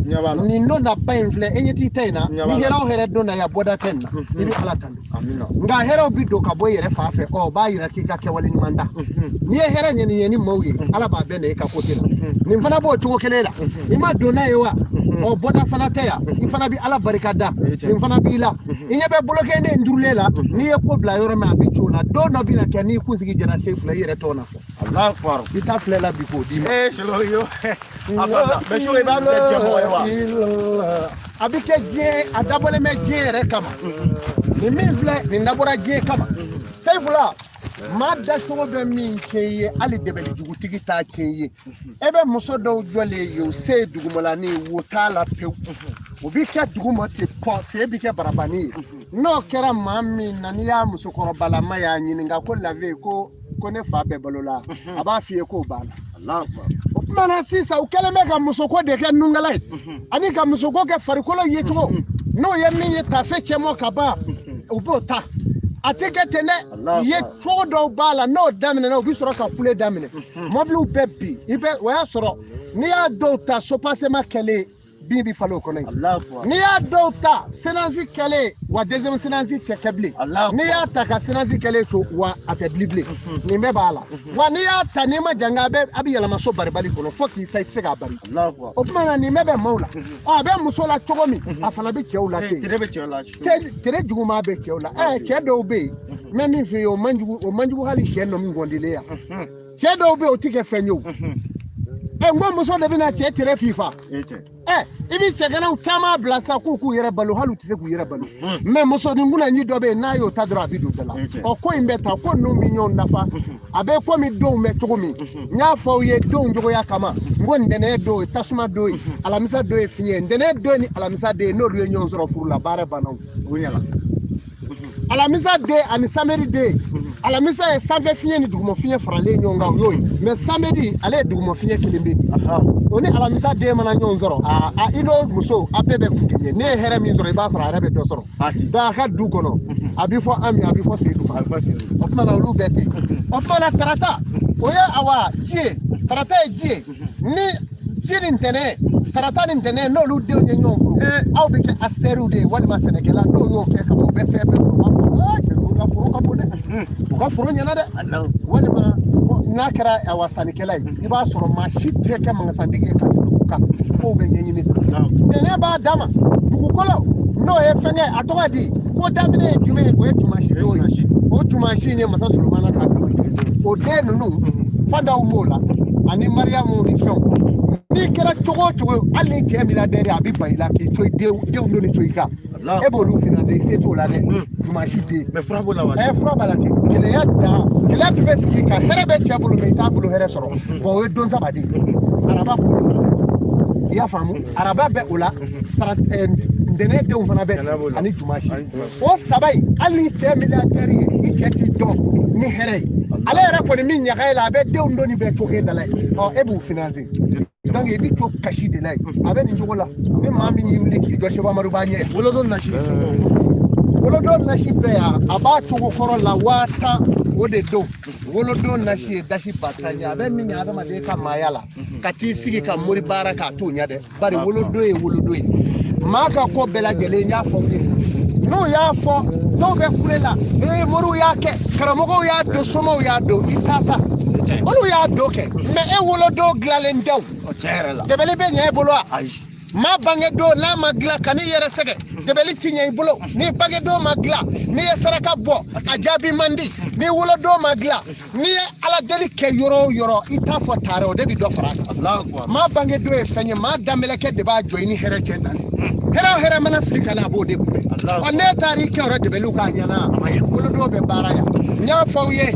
nin don na ba in filɛ e ɲɛ t'i ta in na ni hɛrɛ o hɛrɛ don na yan bɔda tɛ nin na i bɛ Ala tanu. Nka hɛrɛw bɛ don ka bɔ i yɛrɛ fan fɛ ɔ o b'a yira k'i ka kɛwale ɲuman da. N'i ye hɛrɛ ɲini ɲɛ ni maaw ye Ala b'a bɛɛ na e ka kote la. Nin fana b'o cogo kelen la. I ma don n'a ye wa ɔ bɔda fana tɛ yan i fana bɛ Ala barika da nin fana b'i la. I ɲɛ bɛ bolokɛnden durulen la n'i ye ko bila yɔrɔ min a bɛ ci o la don dɔ bɛna kɛ n'i kunsigi jɛra sen fila i yɛrɛ t'o na fɔ. I ta filɛ la bi k'o d'i ma. A bɛ kɛ diɲɛ a dabɔlen bɛ diɲɛ yɛrɛ kama. Nin min filɛ nin dabɔra diɲɛ kama. Sefula maa dacogo bɛ min kɛ i ye hali dɛbɛlijugutigi t'a kɛ i ye. E bɛ muso dɔw jɔlen ye u se ye dugumalanin ye wo t'a la pewu. U bɛ kɛ duguma ten pɔ sen bɛ kɛ barabani ye. N'o kɛra maa min na n'i y'a musokɔrɔbalama y'a ɲininka ko lave ko ne fa bɛɛ balo la a b'a f'i ye k'o banna. O tuma na sisan u kɛlen bɛ ka musoko de kɛ nunkala ye ani ka musoko kɛ farikolo yecogo n'o ye min ye tafe cɛmɔ ka ban u b'o ta. A tɛ kɛ ten dɛ ye cogo dɔw b'a la n'o daminɛna u bɛ sɔrɔ ka kule daminɛ. Mɔbiliw bɛ bin i bɛ o y'a sɔrɔ n'i y'a dɔw ta sopasema kɛlen bin bɛ falen o kɔnɔ yen. N'i y'a dɔw ta séance kɛlen wa deuxième séance tɛ kɛ bilen. N'i y'a ta ka séance kɛlen to wa a tɛ bili bilen. Nin bɛɛ b'a la. Wa n'i y'a ta n'i ma janga a bɛ yɛlɛma so baribali kɔnɔ fo k'i sa i tɛ se k'a bari. O tuma na nin bɛɛ bɛ maaw la. Ɔ a bɛ muso la cogo min a fana bɛ cɛw la ten. Tere juguman bɛ cɛw la. Ɛ cɛ dɔw bɛ yen n bɛ min f'i ye o man jugu hali sɛ nɔ min gɔndilen yan. Cɛ dɔw bɛ yen o tɛ kɛ fɛn ye o. Ɛ n ko muso de bɛna cɛ tere fifa. Ɛ i bɛ cɛganaw caman bila sa k'u k'u yɛrɛ balo hali u tɛ se k'u yɛrɛ balo. Mɛ musonin kunnaji dɔ bɛ yen n'a y'o ta dɔrɔn a bɛ don da la. Ɔ ko in bɛ ta ko ninnu bɛ ɲɔgɔn nafa. A bɛ komi denw bɛ cogo min. N y'a fɔ aw ye denw cogoya kama. N ko ntɛnɛn don ye tasuma don ye alamisa don ye fiɲɛ ye. Ntɛnɛn don ni alamisa don n'olu ye ɲɔgɔn sɔrɔ furu la baara banna o. Alamisa den ani samedi den. Alamisa ye sanfɛ fiɲɛ ni duguma fiɲɛ faralen ɲɔgɔn kan o y'o ye. Mɛ samedi ale ye duguma fiɲɛ kelen bɛ di. O ni alamisa den mana ɲɔgɔn sɔrɔ a i n'o muso a bɛɛ bɛ kun kelen ye. Ne ye hɛrɛ min sɔrɔ i b'a sɔrɔ a yɛrɛ bɛ dɔ sɔrɔ. Donc a ka du kɔnɔ a bɛ fɔ Ami a bɛ fɔ Seyidu fana. O tuma na olu bɛɛ tɛ yen. O tuma na tarata o ye awa ji ye. Tarata ye ji ye. Ni ji ni ntɛnɛn tarata ni ntɛnɛn n'olu denw ye ɲɔgɔn furu aw bɛ kɛ asitɛriw de ye walima sɛnɛkɛla n'o y'o kɛ ka ban u bɛ fɛn bɛɛ sɔrɔ u b'a fɔ aa cɛ u ka foro ka bon dɛ u ka foro ɲɛna dɛ walima n'a kɛra awa sannikɛla ye i b'a sɔrɔ maa si tɛ kɛ mangasantigi ye ka tɛmɛ o kan kow bɛ ɲɛɲini ntɛnɛn b'a dama dugukolo n'o ye fɛnkɛ a tɔgɔ di ko daminɛ ye jumɛn ye o ye jumasi don ye o jumasi in ye masa Solomana ka don ye o den ninnu fandaw b'o la ani Mariyamu ni fɛnw n'i kɛra cogo o cogo hali ni cɛ milliardaire a bɛ ban i la k'i to denw donni to i kan e b'olu financer i se t'o la dɛ jumasi den. Mais fura b'o la wa? Ɛ fura b'a la ten gɛlɛya dan gɛlɛya tun bɛ sigi kan hɛrɛ bɛ cɛ bolo mɛ i t'a bolo hɛrɛ sɔrɔ bon o ye don saba de ye araba b'o la i y'a faamu araba bɛ o la ntɛnɛn denw fana bɛ ani jumasi o saba in hali ni cɛ milliardaire ye i cɛ t'i dɔn ni hɛrɛ ye ale yɛrɛ kɔni min ɲaga e la a bɛ denw donni bɛɛ to e da la yen ɔ e b'u financer donc i bɛ to kasi de la yen a bɛ nin cogo la ni maa min y'i wuli k'i jɔ Seko Amadu b'a ɲɛ Wolodon nasi. Wolodon nasi bɛ yan, a b'a cogo kɔrɔ la 10,000, o de don. Wolodon nasi ye dasi 10,000 ye, a bɛ min ɲɛ adamaden ka maaya la, ka t'i sigi ka mori baara k'a t'o ɲɛ dɛ. Bari wolodon ye wolodon ye, maa ka ko bɛɛ lajɛlen n y'a fɔ u ye, n'u y'a fɔ dɔw bɛ kule la, ee moriw y'a kɛ, karamɔgɔw y'a don, somaw y'a don, i t'a sa, olu y'a don kɛ, mɛ e wolodon dilanlen tɛ o. Dɛbɛli bɛ ɲɛ e bolo wa? Maa bange don n'a ma dilan, ka n'i yɛrɛ sɛgɛn, dɛbɛli ti ɲɛ i bolo. Ni bange don ma dilan, n'i ye saraka bɔ, a jaabi man di. Ni wolodon ma dilan, n'i ye ala deli kɛ yɔrɔ o yɔrɔ, i t'a fɔ taara, o de bɛ dɔ fara a kan. Maa bange don ye fɛn ye, maa danbɛlɛkɛ de b'a jɔ i ni hɛrɛ cɛ tan. Hɛrɛ o hɛrɛ mana fili ka na, a b'o de kunbɛn. Ɔ n'e taara i kɛ yɔrɔ dɛbɛliw k'a ɲɛna, wolodon bɛ baara yan. N y'a fɔ aw ye,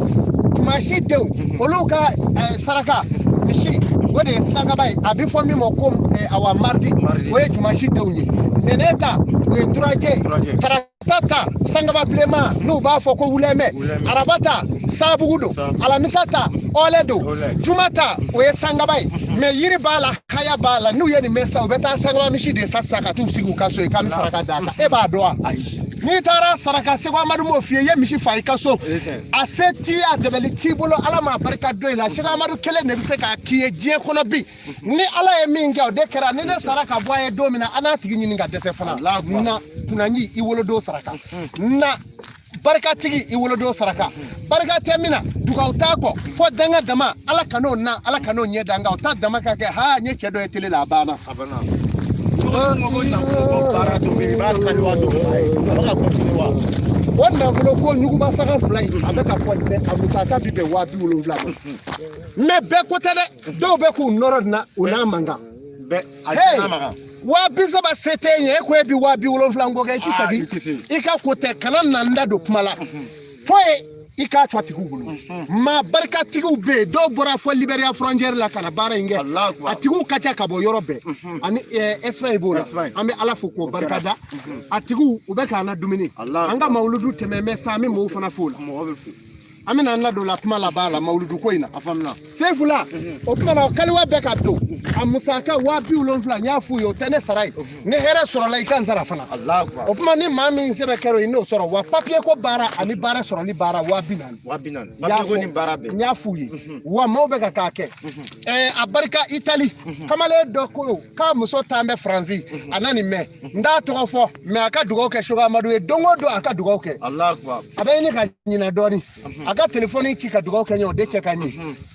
tumasi denw olu ka saraka misi, o de ye sangaba ye, a bɛ fɔ min ma ko awa mardi, o ye jumasi denw ye. Ntɛnɛn ta, o ye ndurajɛ ye. Tarata ta, sangaba bilenman, n'u b'a fɔ ko wulɛmɛ. Araba ta, sabugu don. Alamisa ta, ɔlɛ don. Juma ta, o ye sangaba ye. Mɛ yiri b'a la, haya b'a la. N'u ye nin mɛn sisan, u bɛ taa sangaba misi de san sisan ka t'u sigi u ka so yen k'an bɛ saraka d'a kan. E b'a dɔn wa? N'i taara saraka, Seko Amadu m'o f'i ye, i ye misi fa i ka so, a se t'i ye, a dɛmɛli t'i bolo, Ala m'a barika don i la. Seko Amadu kelen de bɛ se k'a k'i ye diɲɛ kɔnɔ bi. Ni Ala ye min kɛ, o de kɛra. Ni ne sara ka bɔ a ye don min na, an n'a tigi ɲini ka dɛsɛ fana. Na kunnanji, i wolodon saraka. Na barikatigi, i wolodon saraka. Barika tɛ min na, dugawu t'a kɔ, fo danga dama. Ala kan'o na, Ala kan'o ɲɛ da, nka o ta dama ka kɛ. Ha, n ye cɛ dɔ ye tele la, a banna. O nafolo ko ɲuguba saga fila in, a bɛ ka kɔntɛ, a musaka bi bɛn 70,000 ma. Mɛ bɛɛ ko tɛ dɛ, dɔw bɛ k'u nɔrɔ nin na, o n'a man kan. 30,000 se tɛ ɲɛ, e ko e bi 70,000 ko kɛ, i ti segin i ka ko tɛ. Kana na n da don kuma la fo ye i k'a to a tigiw bolo. Maa barikatigiw bɛ yen, dɔw bɔra fɔ Liberia frontière la ka na baara in kɛ, a tigiw ka ca ka bɔ yɔrɔ bɛɛ, ani Espagne b'o la. An bɛ Ala fo k'o barika da a tigiw, u bɛ k'an na dumuni. An ka mawuludu tɛmɛ mɛ sa, an bɛ mɔgɔw fana fo o la. An bɛna an ladon la kuma laban la mawuludu ko in na. Sefula, o tuma na kaliwa bɛɛ ka don, a musaka 70,000, n y'a f'u ye, o tɛ ne sara ye. Ni hɛrɛ sɔrɔla, i ka n sara fana. O tuma ni maa min sɛbɛn kɛra o ye, n'o sɔrɔ wa papiye ko baara ani baara sɔrɔli baara 40,000. N y'a f'u ye, wa maaw bɛ ka k'a kɛ. A barika Itali kamalen dɔ ko k'a muso taan bɛ Faransi, a na nin mɛn, n t'a tɔgɔ fɔ, mɛ a ka dugawu kɛ Seko Amadu ye don o don, a ka dugawu kɛ. A bɛ ɲini ka ɲinɛ dɔɔnin, a ka telefɔni ci ka dugawu kɛ ɲɛ, o de cɛ ka ɲi.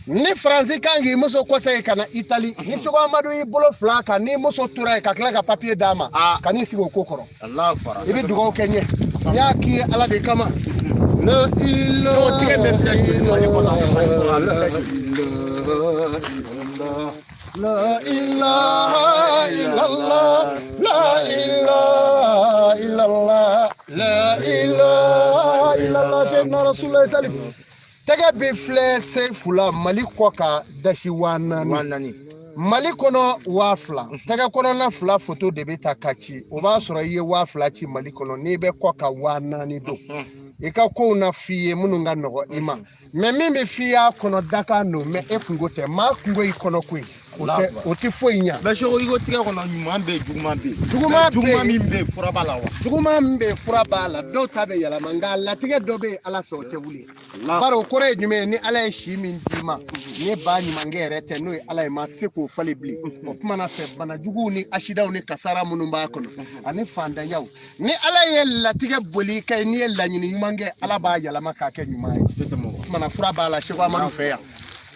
Ni Faransi kan k'i muso kɔsegin ka na Itali, ni Seko Amadu y'i bolo fila kan, n'i muso tora yen ka tila ka papiye d'a ma, ka n'i sigi o ko kɔrɔ, i bɛ dugawu kɛ ɲɛ. N y'a k'i ye Ala de kama. La ilaha La ilaha illallah, la ilaha illallah, la ilaha illallah, Sayyidina Rasulullah salim. Tɛgɛ bɛ filɛ Sefula Mali kɔ ka dasi 40,000, Mali kɔnɔ 2,000. Tɛgɛ kɔnɔna fila foto de bɛ ta ka ci, o b'a sɔrɔ i ye 2,000 ci Mali kɔnɔ, n'i bɛ kɔ ka 40,000 don. I ka kow na f'i ye minnu ka nɔgɔ i ma, mɛ min bɛ f'i y'a kɔnɔ dakan don, mɛ e kungo tɛ, maa kungo y'i kɔnɔ ko ye, o tɛ foyi ɲa. Mɛ Seko, i ko tigɛ kɔnɔ ɲuman bɛ yen, juguman bɛ yen. Juguman bɛ yen, juguman min bɛ yen, fura b'a la wa? Juguman min bɛ yen, fura b'a la. Dɔw ta bɛ yɛlɛma, nka latigɛ dɔ bɛ yen Ala fɛ, o tɛ wuli. Bari o kɔrɔ ye jumɛn ye? Ni Ala ye si min d'i ma, ni ba ɲumankɛ yɛrɛ tɛ, n'o ye Ala ye, maa tɛ se k'o falen bilen. O kuma na fɛ, bana juguw ni asidaw ni kasara minnu b'a kɔnɔ ani fantanyaw, ni Ala ye latigɛ boli kɛ, n'i ye laɲini ɲuman kɛ, Ala b'a yɛlɛma k'a kɛ ɲuman ye. O kuma na fura b'a la Seko Amadu fɛ yan.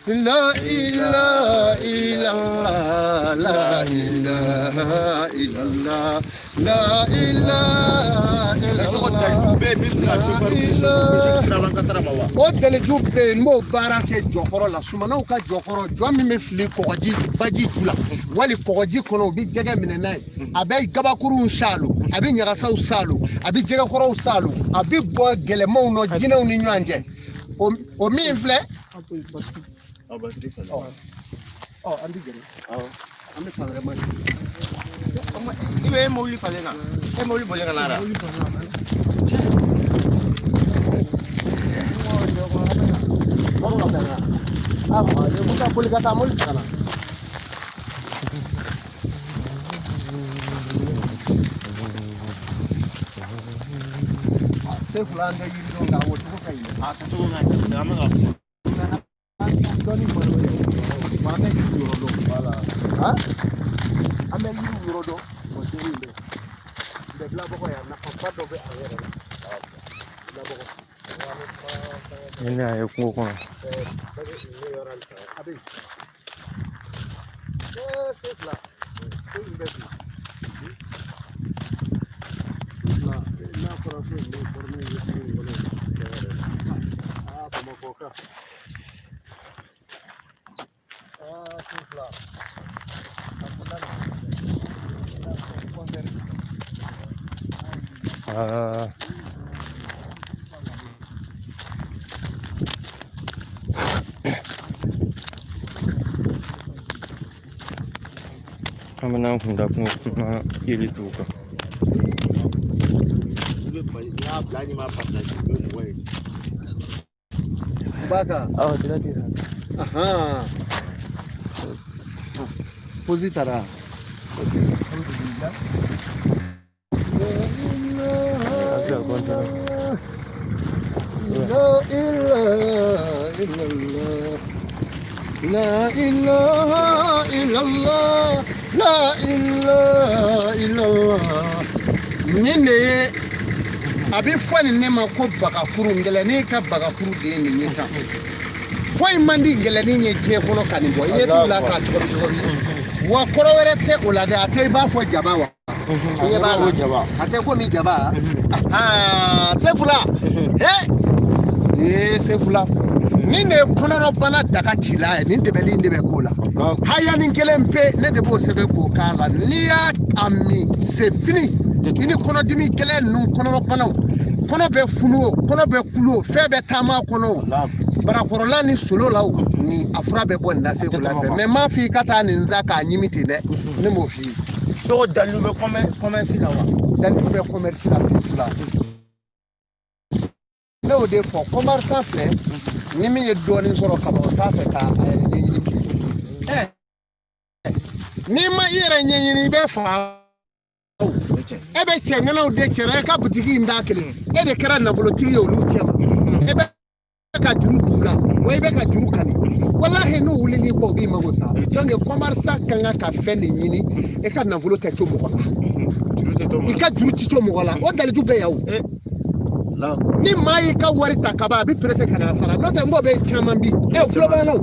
La ilaha illallah, la ilaha illallah, la ilaha illallah. O daliju bɛ yen, n b'o baara kɛ jɔkɔrɔ la, sumanaw ka jɔkɔrɔ, jɔ min bɛ fili kɔgɔji baji ju la wali kɔgɔji kɔnɔ, u bɛ jɛgɛ minɛ n'a ye. A bɛ gabakuruw saalo, a bɛ ɲagasaw saalo, a bɛ jɛgɛkɔrɔw saalo, a bɛ bɔ gɛlɛmanw nɔ jinɛw ni ɲɔgɔn cɛ. O min filɛ, an tɛ gɛrɛ, an bɛ fan wɛrɛ ma. I bɛ mobili falen na, e mobili boli ka na la. Boli ka taa mobili ta ka na. Sefula an tɛ yiri dɔn nka o cogo ka ɲi. A kɛcogo ka ɲi, an bɛ ka kuma. Dɔnni malo ye, wa an bɛ yiri yɔrɔ dɔn. Wala. An bɛ yiri yɔrɔ dɔn, o jiri in bɛ. Bɛɛ bilabɔgɔ ye, a nafaba dɔ bɛ a yɛrɛ la. Bilabɔgɔ. Ni y'a ye kungo kɔnɔ. A bɛ yen. Sefula, ko in bɛ bi. Sefula, n'a fɔra ko in bɛ kɔrɔni ye kungo in kɔnɔ. Aa, Bamakɔ ka. Aa, Sefula. A ko la. Aa, an bɛ n'an kun da kungo kɔnɔ yiri tuw kan. I bɛ bali, n'i y'a bila hali n'i m'a partage, u bɛ mɔgɔ ye. Baka. Awɔ, direct la. Ahan. Posi tara. Alhamdulillah. An bɛ se ka kɔntɛ. La ilaha illallah. La ilaha illallah. La ilaha illallah. Nin de ye a bɛ fɔ nin ne ma ko bagakuru, ngɛlɛnnin ka bagakuru de ye nin ye tan. Foyi man di ngɛlɛnnin ye diɲɛ kɔnɔ ka nin bɔ. I ɲɛ t'u la k'a cɔgɔbi cɔgɔbi. Wa kɔrɔ wɛrɛ tɛ o la dɛ, a tɛ i b'a fɔ jaba wa. I ɲɛ b'a la. A tɛ komi jaba. Sefula. He. Ee Sefula. Nin de ye kɔnɔrɔbana daga cila ye, nin dɛbɛli in de bɛ k'o la. Hayanin kelen pe ne de b'o sɛbɛn k'o k'a la. N'i y'a a min, c'est fini. I ni kɔnɔdimi gɛlɛn ninnu, kɔnɔrɔbanaw, kɔnɔ bɛ funu o, kɔnɔ bɛ kulu o, fɛn bɛ taama kɔnɔ o, barakɔrɔla ni solo la o, ni a fura bɛ bɔ nin na Sefula fɛ. Mais n m'a f'i ka taa nin sa k'a ɲimi ten dɛ, ne m'o f'i ye. Soko dalilu bɛ commerce la wa? Dalilu bɛ commerce la Sefula. Ne y'o de fɔ, commerçant filɛ, ni min ye dɔɔnin sɔrɔ kaban, o t'a fɛ k'a yɛrɛ ɲɛɲini bi. N'i ma i yɛrɛ ɲɛɲini, i bɛ fa. E bɛ cɛŋanaw de cɛra, e ka butigi in da kelen, e de kɛra nafolotigi ye olu cɛma. E bɛ ka juru d'u la, wa i bɛ ka juru kani. Walahi n'u wulil'i kɔ, u b'i mago sa. Donc commerçant ka kan ka fɛn de ɲini, e ka nafolo tɛ to mɔgɔ la. I ka juru tɛ to mɔgɔ la, o daliju bɛ yan o. Ni maa y'i ka wari ta kaban, a bɛ pressé ka n'a sara. N'o tɛ n k'o bɛ caman bi. E tulo b'an na o.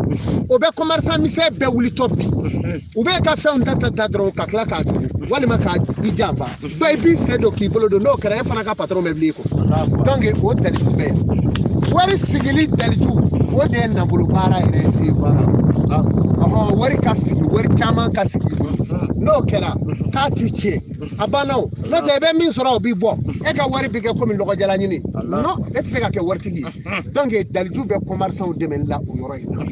O bɛ commerçant misɛn bɛɛ wulitɔ bi. U bɛ ka fɛnw ta ta ta dɔrɔn ka tila k'a tugu walima k'a i janfa. Donc i b'i sen don k'i bolo don, n'o kɛra e fana ka patron bɛ wuli i kɔ. Donc o daliju bɛ yan. Wari sigili daliju, o de ye nafolo baara yɛrɛ ye sen baara. Ɔhɔn, wari ka sigi, wari caman ka sigi i bolo. N'o kɛra k'a ti tiɲɛ, a banna o. N'o tɛ i bɛ min sɔrɔ o b'i bɔ, e ka wari bɛ kɛ komi lɔgɔjala ɲini. Non, e tɛ se ka kɛ waritigi ye. Donc daliju bɛ commerçant dɛmɛ la o yɔrɔ in na.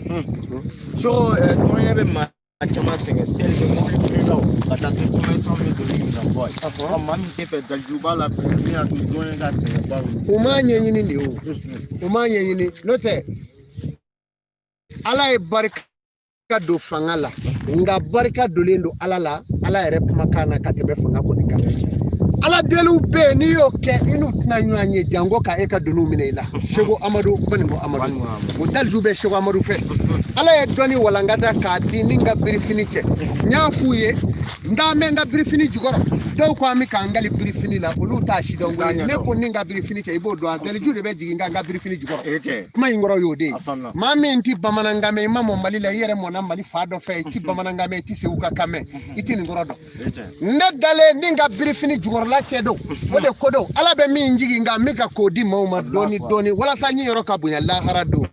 Soko tɔnɲɛ bɛ maa caman sɛgɛn tel que mobili feerelaw ka taa se commerçant bɛ don ni minɛn bɔ ye. Ɔ maa min tɛ fɛ daliju b'a la fɛnɛ min y'a to dɔnɲɛ ka sɛgɛn ba bolo. U m'a ɲɛɲini de o, u m'a ɲɛɲini. N'o tɛ Ala ye barika don fanga la, nka barika donlen don Ala la, Ala yɛrɛ kumakan na ka tɛmɛ fanga kɔni kan. Ala deliw bɛ yen, n'i y'o kɛ i n'u tɛna ɲɔgɔn ye, janko ka e ka doniw minɛ i la. Seko Amadu Baninko Amadu, o daliju bɛ Seko Amadu fɛ. Ala ye dɔnni walankata k'a di ni n ka birifini cɛ. N y'a f'u ye, n t'an bɛ n ka birifini jukɔrɔ. Dɔw ko an bɛ k'an kali birifini la, olu t'a si dɔn koyi. Ne ko ni n ka birifini cɛ, i b'o dɔn. A daliju de bɛ jigin n ka birifini jukɔrɔ. Kuma in kɔrɔ y'o de ye. Maa min ti bamanankan mɛn, i ma mɔ Mali la, i yɛrɛ mɔnna Mali fa dɔ fɛ, i ti bamanankan mɛn, i ti Segu ka kan mɛn, i ti nin kɔrɔ dɔn. Ne dalen ni n ka birifini jukɔrɔla cɛ don, o de ko don. Ala bɛ min jigin nka n bɛ ka k'o di maaw ma dɔɔni dɔɔni walasa n yɔrɔ ka bonya lahara don.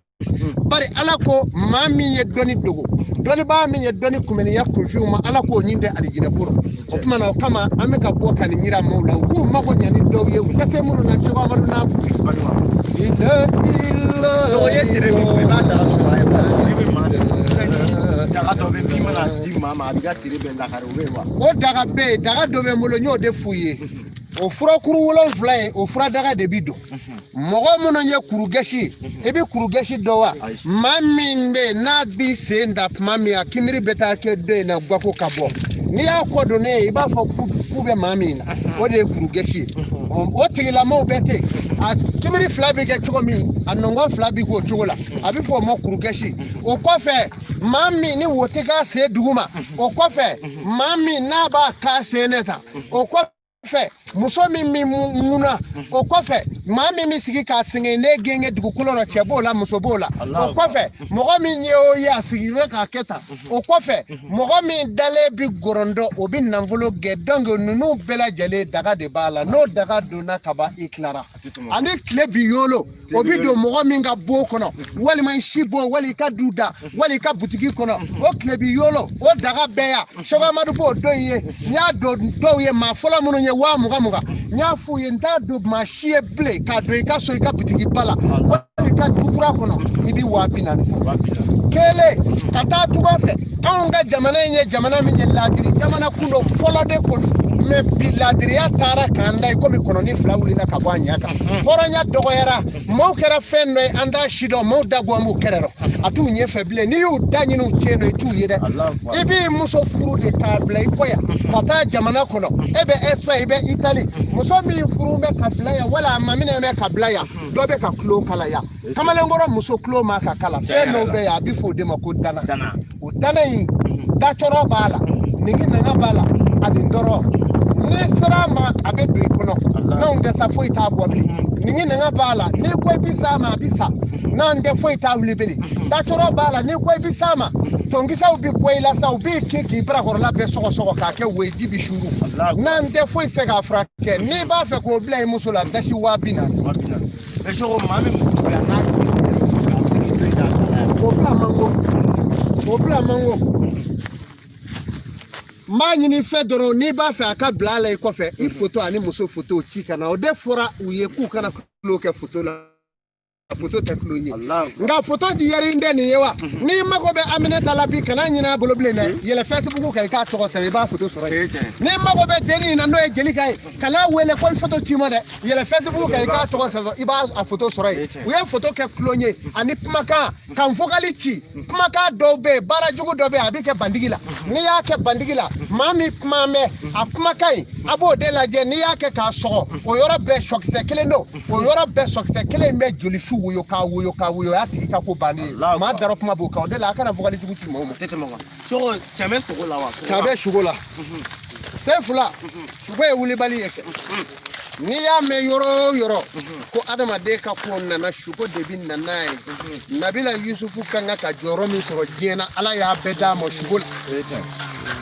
Bari Ala ko maa min ye dɔnni dogo, dɔnnibaa min ye dɔnni kunbɛnniya kunfinw ma, Ala k'o ɲin tɛ alijinɛ ko rɔ. O tuma na o kama an bɛ ka bɔ ka nin yira maaw la, u k'u mago ɲa ni dɔw ye, u tɛ se minnu na. Seko Amadu n'a Soko ye tere min fɔ, i b'a daga dɔ a ye wa? Tere bɛ maa daga dɔ bɛ min mana di maa ma, a b'i ka tere bɛɛ lakari, o bɛ yen wa? O daga bɛ yen, daga dɔ bɛ n bolo, n y'o de f'u ye. O furakuru 7 ye, o furadaga de bi don. Mɔgɔ minnu ye kurugɛsi, i bɛ kurugɛsi dɔn wa? Maa min bɛ yen n'a b'i sen da tuma min, a kinbiri bɛ taa kɛ dɔ in na gako ka bɔ. N'i y'a kɔ don ne ye, i b'a fɔ k'u bɛ maa min na, o de ye kurugɛsi ye. O tigilamɔgɔw bɛ ten, a kimiri fila bɛ kɛ cogo min, a nɔngɔn fila bɛ k'o cogo la, a bɛ fɔ o ma kurukɛsi. O kɔfɛ, maa min ni wo tɛ k'a sen duguma, o kɔfɛ maa min n'a b'a k'a sen ne ta, o kɔfɛ muso min min munna, o kɔfɛ maa min bɛ sigi k'a sɛgɛnnen genge dugukolo rɔ, cɛ b'o la, muso b'o la, o kɔfɛ mɔgɔ min ye o ye a sigi bɛ k'a kɛ tan, o kɔfɛ mɔgɔ min dalen bɛ gɔrɔndɔ, o bɛ nafolo gɛn. Donc ninnu bɛɛ lajɛlen daga de b'a la. N'o daga donna ka ban, i tilara. Ani tile bi yolo, o bi don mɔgɔ min ka bon kɔnɔ, walima i si bon, wali i ka du da, wali i ka butigi kɔnɔ, o tile bi yolo, o daga bɛɛ yan. Sɛki Amadu b'o don i ye. N y'a don dɔw ye, maa fɔlɔ minnu ye 20,000 20, n y'a f'u ye, n t'a don maa si ye bilen k'a don i ka so, i ka butigiba la, wali i ka du kura kɔnɔ, i bɛ 40,000 sara kelen ka taa tuga fɛ. Anw ka jamana in ye jamana min ye, laadiri jamana kun don fɔlɔ de ko don, mais bi laadiriya taara k'an da ye komi kɔnɔni fila wulila ka bɔ a ɲɛ kan. Hɔrɔnya dɔgɔyara, maaw kɛra fɛn dɔ ye an t'a si dɔn. Maaw da bɔ b'u kɛrɛ rɔ, a t'u ɲɛfɛ bilen. N'i y'u da ɲini u tiɲɛ don, i t'u ye dɛ. I b'i muso furu de k'a bila i kɔ yan ka taa jamana kɔnɔ. E bɛ Espagne, i bɛ Italie, muso min furu bɛ ka bila yan, wala a maminɛ bɛ ka bila yan, dɔ bɛ ka tulo kala yan. Kamalenkɔrɔ muso tulo ma ka kala, fɛn dɔw bɛ yen a bɛ fɔ o de ma ko dana. O dana in, dacɔrɔ b'a la, nege nana b'a la, ani dɔrɔ n'i sera a ma, a bɛ don i kɔnɔ. N'anw tɛ sa, foyi t'a bɔ bilen. Nege nana b'a la, n'i ko i bɛ s'a ma, a bɛ sa. N'an tɛ, foyi t'a wuli bilen. Dacɔrɔ b'a la, n'i ko i bɛ s'a ma, tonkisɛw bɛ bɔ i la sa, u b'i kin k'i barakɔrɔla bɛɛ sɔgɔsɔgɔ k'a kɛ woye, ji bɛ suuru. N'an tɛ, foyi tɛ se k'a furakɛ. N'i b'a fɛ k'o bila i muso la, dasi 40,000. O bila mango, o bila mango. N b'a ɲini fɛ dɔrɔn, n'i b'a fɛ a ka bila a la i kɔfɛ, i foto ani muso foto ci ka na. O de fɔra u ye k'u kana tulon kɛ foto la, foto tɛ tulon ye, nka foto di yɛrɛ tɛ nin ye wa. N'i mago bɛ Aminata la bi, kana ɲinɛ a bolo bilen dɛ. Yɛlɛ Facebook kan, i k'a tɔgɔ sɛbɛn, i b'a foto sɔrɔ yen. N'i mago bɛ dennin in na, n'o ye Jelika ye, kana wele ko foto ci ma dɛ. Yɛlɛ Facebook kan, i k'a tɔgɔ sɛbɛn, i b'a a foto sɔrɔ yen. U ye foto kɛ tulon ye ani kumakan kan vocal ci. Kumakan dɔw bɛ yen, baara jugu dɔ bɛ yen, a bɛ kɛ bandigi la. N'i y'a kɛ bandigi la, maa min kuma mɛn a kumakan in, a b'o de lajɛ. N'i y'a kɛ k'a sɔgɔ, o yɔrɔ bɛɛ sɔkisɛ kelen don, o yɔrɔ bɛɛ sɔkisɛ kelen in bɛ joli su woyo k'a woyo k'a woyo, o y'a tigi ka ko bannen ye. Maa darɔ kuma b'o kan, o de la a kana vocal jugu ci maaw ma. Sogo, cɛ bɛ sogo la wa? Cɛ bɛ sogo la. Sen fila, sogo ye wulibali ye kɛ. N'i y'a mɛn yɔrɔ o yɔrɔ ko adamaden ka ko nana, suko de bi na n'a ye. Nabila Yusufu kan ka jɔyɔrɔ min sɔrɔ diɲɛ na, Ala y'a bɛɛ d'a ma suko la.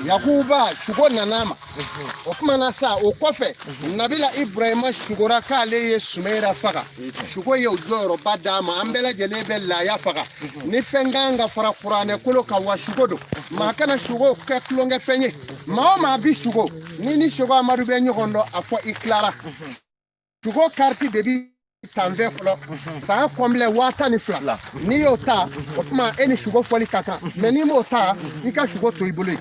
Yakuba, suko nana a ma. O kuma na sa, o kɔfɛ Nabila Ibrahima sugora k'ale ye Sumayira faga, suko ye o jɔyɔrɔba d'a ma. An bɛɛ lajɛlen bɛ laya faga ni fɛn kan ka fara kuranɛ kolo kan wa, suko don. Maa kana suko kɛ tulonkɛfɛn ye. Maa o maa bi sugo, ni ni Seko Amadu bɛ ɲɔgɔn dɔn, a fɔ i tilara. Sugo kariti de bi tanfɛ fɔlɔ, san kɔnbilɛ 12,000. N'i y'o ta, o tuma e ni sugo fɔli ka kan. Mais n'i m'o ta, i ka sugo to i bolo yen.